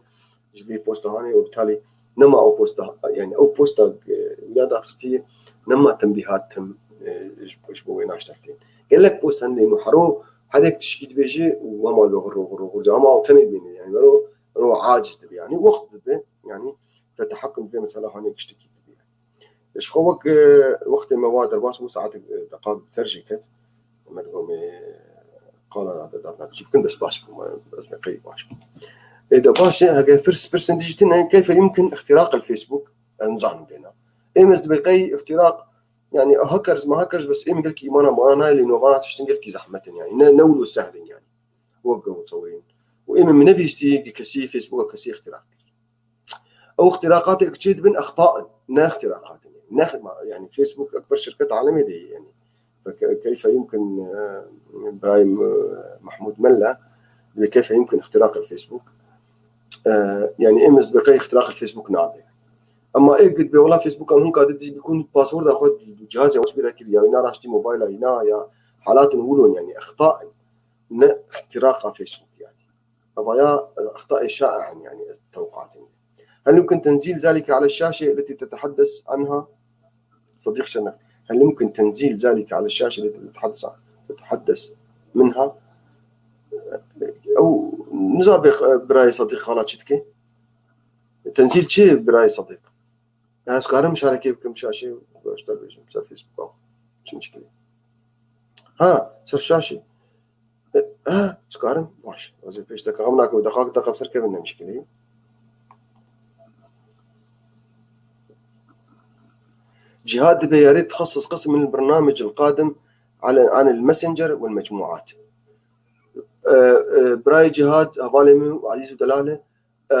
ji vê posta hanê û bitalî nema ew posta, yani, ew posta, e, ya daxistî nema tembîhat tim, e, ji, ji bo wê naştertê. Gelek post hene û hero her yek tişkî dibêje û hema loxir, loxir, loxir, hema ew tenê dibîne, yani, mero, mero aciz dibe, yani, wext dibe, yani, te tehekum vê mesela hanê tiştekî dibe. Ji xwe wek, e, wextê me wa derbas bû, saetek, e, deqak bi ser jê ket. Me digot me qala da, da, da, jî bikin dest baş bû, me, ez me qey baş bû. Ê de baş e, heger pirs, pirsên dijî tune, keyfe yumkin îxtiraq el Facebook? Ez nizanim vêna. Ê me ez dibê qey îxtiraq, yani, hackers, me hackers, bes ê me gelkî îmana me wana nayê, lê novana tiştin gelkî zehmet in, yani. Ne, ne wilo sehl in, yani. Wek gewt sewirîn. Û ê me min nebîstî, kesî Facebooka kesî îxtiraq kir. Ew îxtiraqatê ku çê dibin exta in, ne îxtiraqat in. Ne, yani Facebook ekber şirket alemê de ye, yani. Ke-, keyfe yumkin, e, Ibrahim, e, Mahmud Mella, dibê keyfe yumkin îxtiraq el Facebook. E, yani em ez dibê qey îxtiraq el Facebook nabe. Ama ê gid be wala Facebook an hûn kadî dî bikun passworda xwe cihazê xwe bira kir ya, îna raştî mobayla îna ya halatin wulon yani exta in. Ne îxtiraqa Facebook yani. Evaya, e, extayê şaî in, yani, tewqatên. هل يمكن تنزيل ذلك على الشاشة التي تتحدث عنها؟ صديق شنق، هل يمكن تنزيل ذلك على الشاشة التي تتحدث، تتحدث منها؟ Ew nizabe, e, birayê Sadiq xala çi dike? Tenzîl çi birayê Sadiq? Ez karim şarekê bikim şaşê, başta bêjim, ser Facebook. Çi mişkilê? Ha, ser şaşê. E, ha, ez karim, baş. Ez ê pêş deka, em nake, deqak, deqa ser kevin ne mişkilê. Cihad dibe yarê تخصص قسم من البرنامج القادم على، عن الماسنجر والمجموعات. E, e, birayê Cihad, hevalê min û ezîz û delal e, e,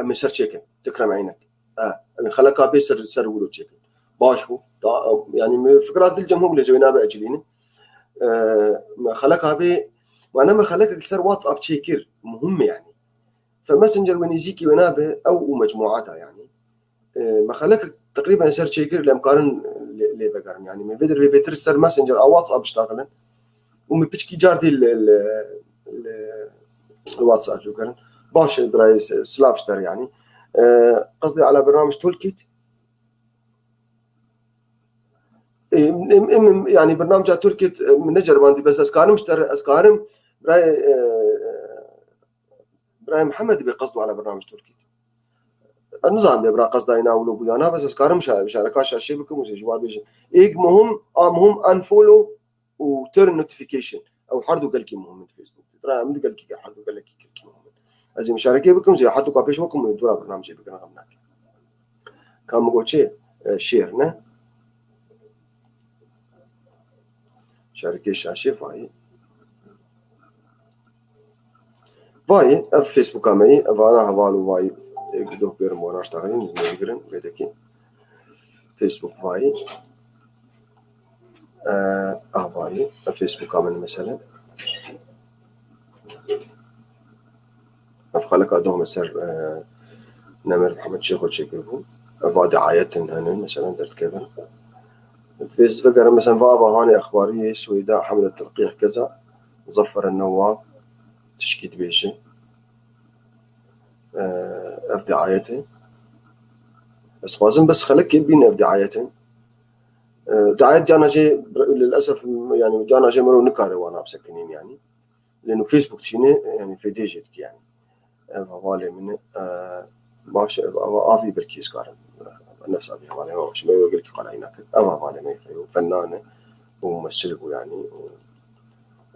em ê ser çêkin. Tikrem eynek. E, em ê xeleka bê ser, ser wilo çêkin. Baş bû. Da, yani, me fikra dil cem hû lê wê nabe ecilînin. E, me xeleka bê, ma ne me xelekek li ser WhatsApp çêkir. Muhim e yani. Fe Messenger wê nêzîkî wê nabe, ew û mecmuata yani. E, me xelekek teqrîben ser çêkir, lê em karin lê, lê vegerin. Yani, me vê dir rê bêtir ser Messenger a WhatsApp biştaxilin. Û me piçkî car dî li, li, li, li WhatsApp çû kirin. Baş e, birayê, silav ji te re, yani. E, qesdê ala bernamij Toolkit. E, em, em, em, yani, bernamija Toolkit, e, min neceribandî, bes ez karim ji te re, ez karim, birayê, e, Birayê Mihemed dibê qesd wala bernamij Tirkî. Ez nizanim dê bira qesda îna wilo bû ya na, bes ez karim şa-, şareka şaşê bikim û ji wan bêjim. Êk muhim, a muhim unfollow û turn notification. Ew her du gelkî muhim in di Facebook. Birayê min di gelkî, her du gelekî, gelkî muhim in. Ez ê mişarekê bikim, zê her du ka pêş wekim û dûra bernamijê bikin, xem nake. Ka min got çi? E, şêr ne? Şarikê şaşê vayî. Vayî, ev Facebooka me yî, ev ana heval û vayî, e, doh bêrim wana ştaxilin, me bigirin, vêdekî. Facebook vayî. E, ah vayî, ev Facebooka min mesela. Ev xeleka dome ser, e, Nemir Mihemed Şêxo çêkiribû. Ev va diayetin hene, mesela derdikevin. Divê ez vegerim, mesela va ava hanê exbariyê Swêda hemle telqîh keza, Muzaffer Newab, tişkî dibêje. E, ev diayet e. Ez dixwazim bes xelekê bîn ev diayet e. E, diayet cana jê, lilesef, yani cana jê mero nikare wana bisekinîn yani. Lê no Facebook çîne, yani fêdê jê dike yani. Ev hevalê min e, e, Baş e, ava avî belkî ez karim. Nefs avî hevalê me baş. Me wê gelkî qalay nakir. Ev hevalê me xeyo. Fennane. Û mumessil bû yani. Û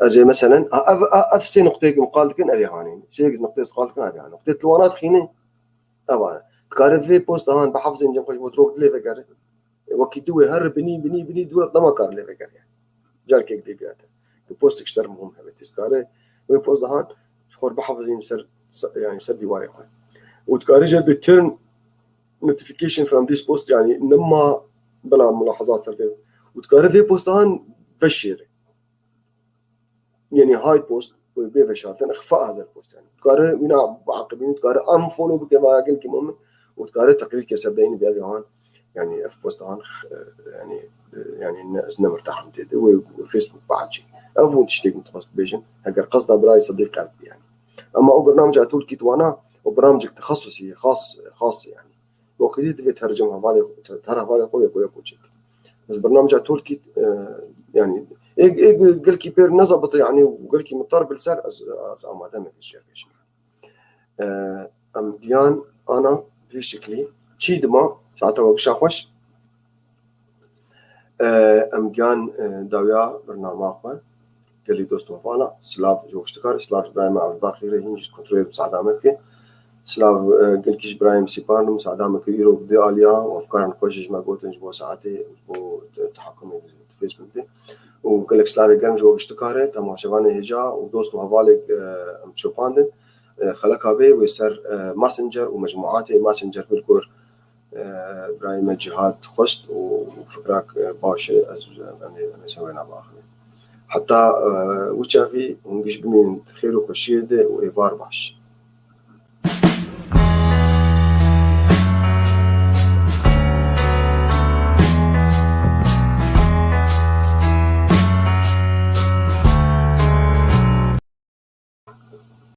ez ê meselen, ha, ev, ev, ev sê nuqteyek em qal dikin, ev ê hanîn. Sê nuqteyek qal dikin, ev ê hanîn. Nuqteyê li wana dixîne, ev ane. Dikare vê posta han bihafizên cem xwe ji bo trok dilê vegere. Wekî diwê her binî, binî, binî, dû re dema kar lê vegere. Carkek dê biyate. Bi postik ji ter muhim hebe. Tîskare wê post dahan ji xwe bihafizîn ser, se-, yani ser dîwarê xwe. Û dikare jê bi turn notification from this post, yani nema bila mulahazat ser vê. Û dikare vê post dahan veşêre. Yani hide post, wê bê veşartin, ixfa hazir post yani. Dikare wîna biaqibîn, dikare unfollow bike, vaya gelkî muhim e. Û dikare teqrîr ke ser deyîn bi ev han. Yani ev post han, e, yani, e, yani ne, ez ne mirtahim tê de. Wê Facebook bahçe. Ev bû tiştek min dixwest bêjin. Heger qesda birayê Sedîq ev bû yani. Ama o bernamca Toolkit wana, o bernamcek texesusî, xas, xas yani. Wekî dî divê her cem hevalê, her hevalê xwe yek yek çêt. Ez bernamca Toolkit, e, yani, ê, ê, gelkî pêr nezabite yani, gelkî mitar bil ser, ez, ez amade me şer bêjim. E, em giyan ana vî şeklî. Çî dima, saeta we gişa xweş. E, em giyan, e, dawiya bernama xwe. Gelî dost û hevala, silav ji we giştikar, silav ji birayê me Abdulbaqî re hîn ji kontrolê musada me dike. Silav, e, gelkî ji birayê min sîpar, musada me kir îro bi dê aliya û efkaran xwe jî ji me gotin ji bo saetê, ji bo te-, tehakumê di Facebook de. Û gelek silavê germ ji we giştikar e, temaşevanê hêja û dost û hevalê, e, em çopandin. E, xeleka bê wê ser, e, Messenger û mecmuatê Messenger bir ku, e, birayê me Cihad xwest û, û fikrak, e, baş e, ez, em ê, em ê ser wê nabaxivin. Heta, e, wî çaxî hûn giş bimînin xêr û xweşiyê de û êvar baş.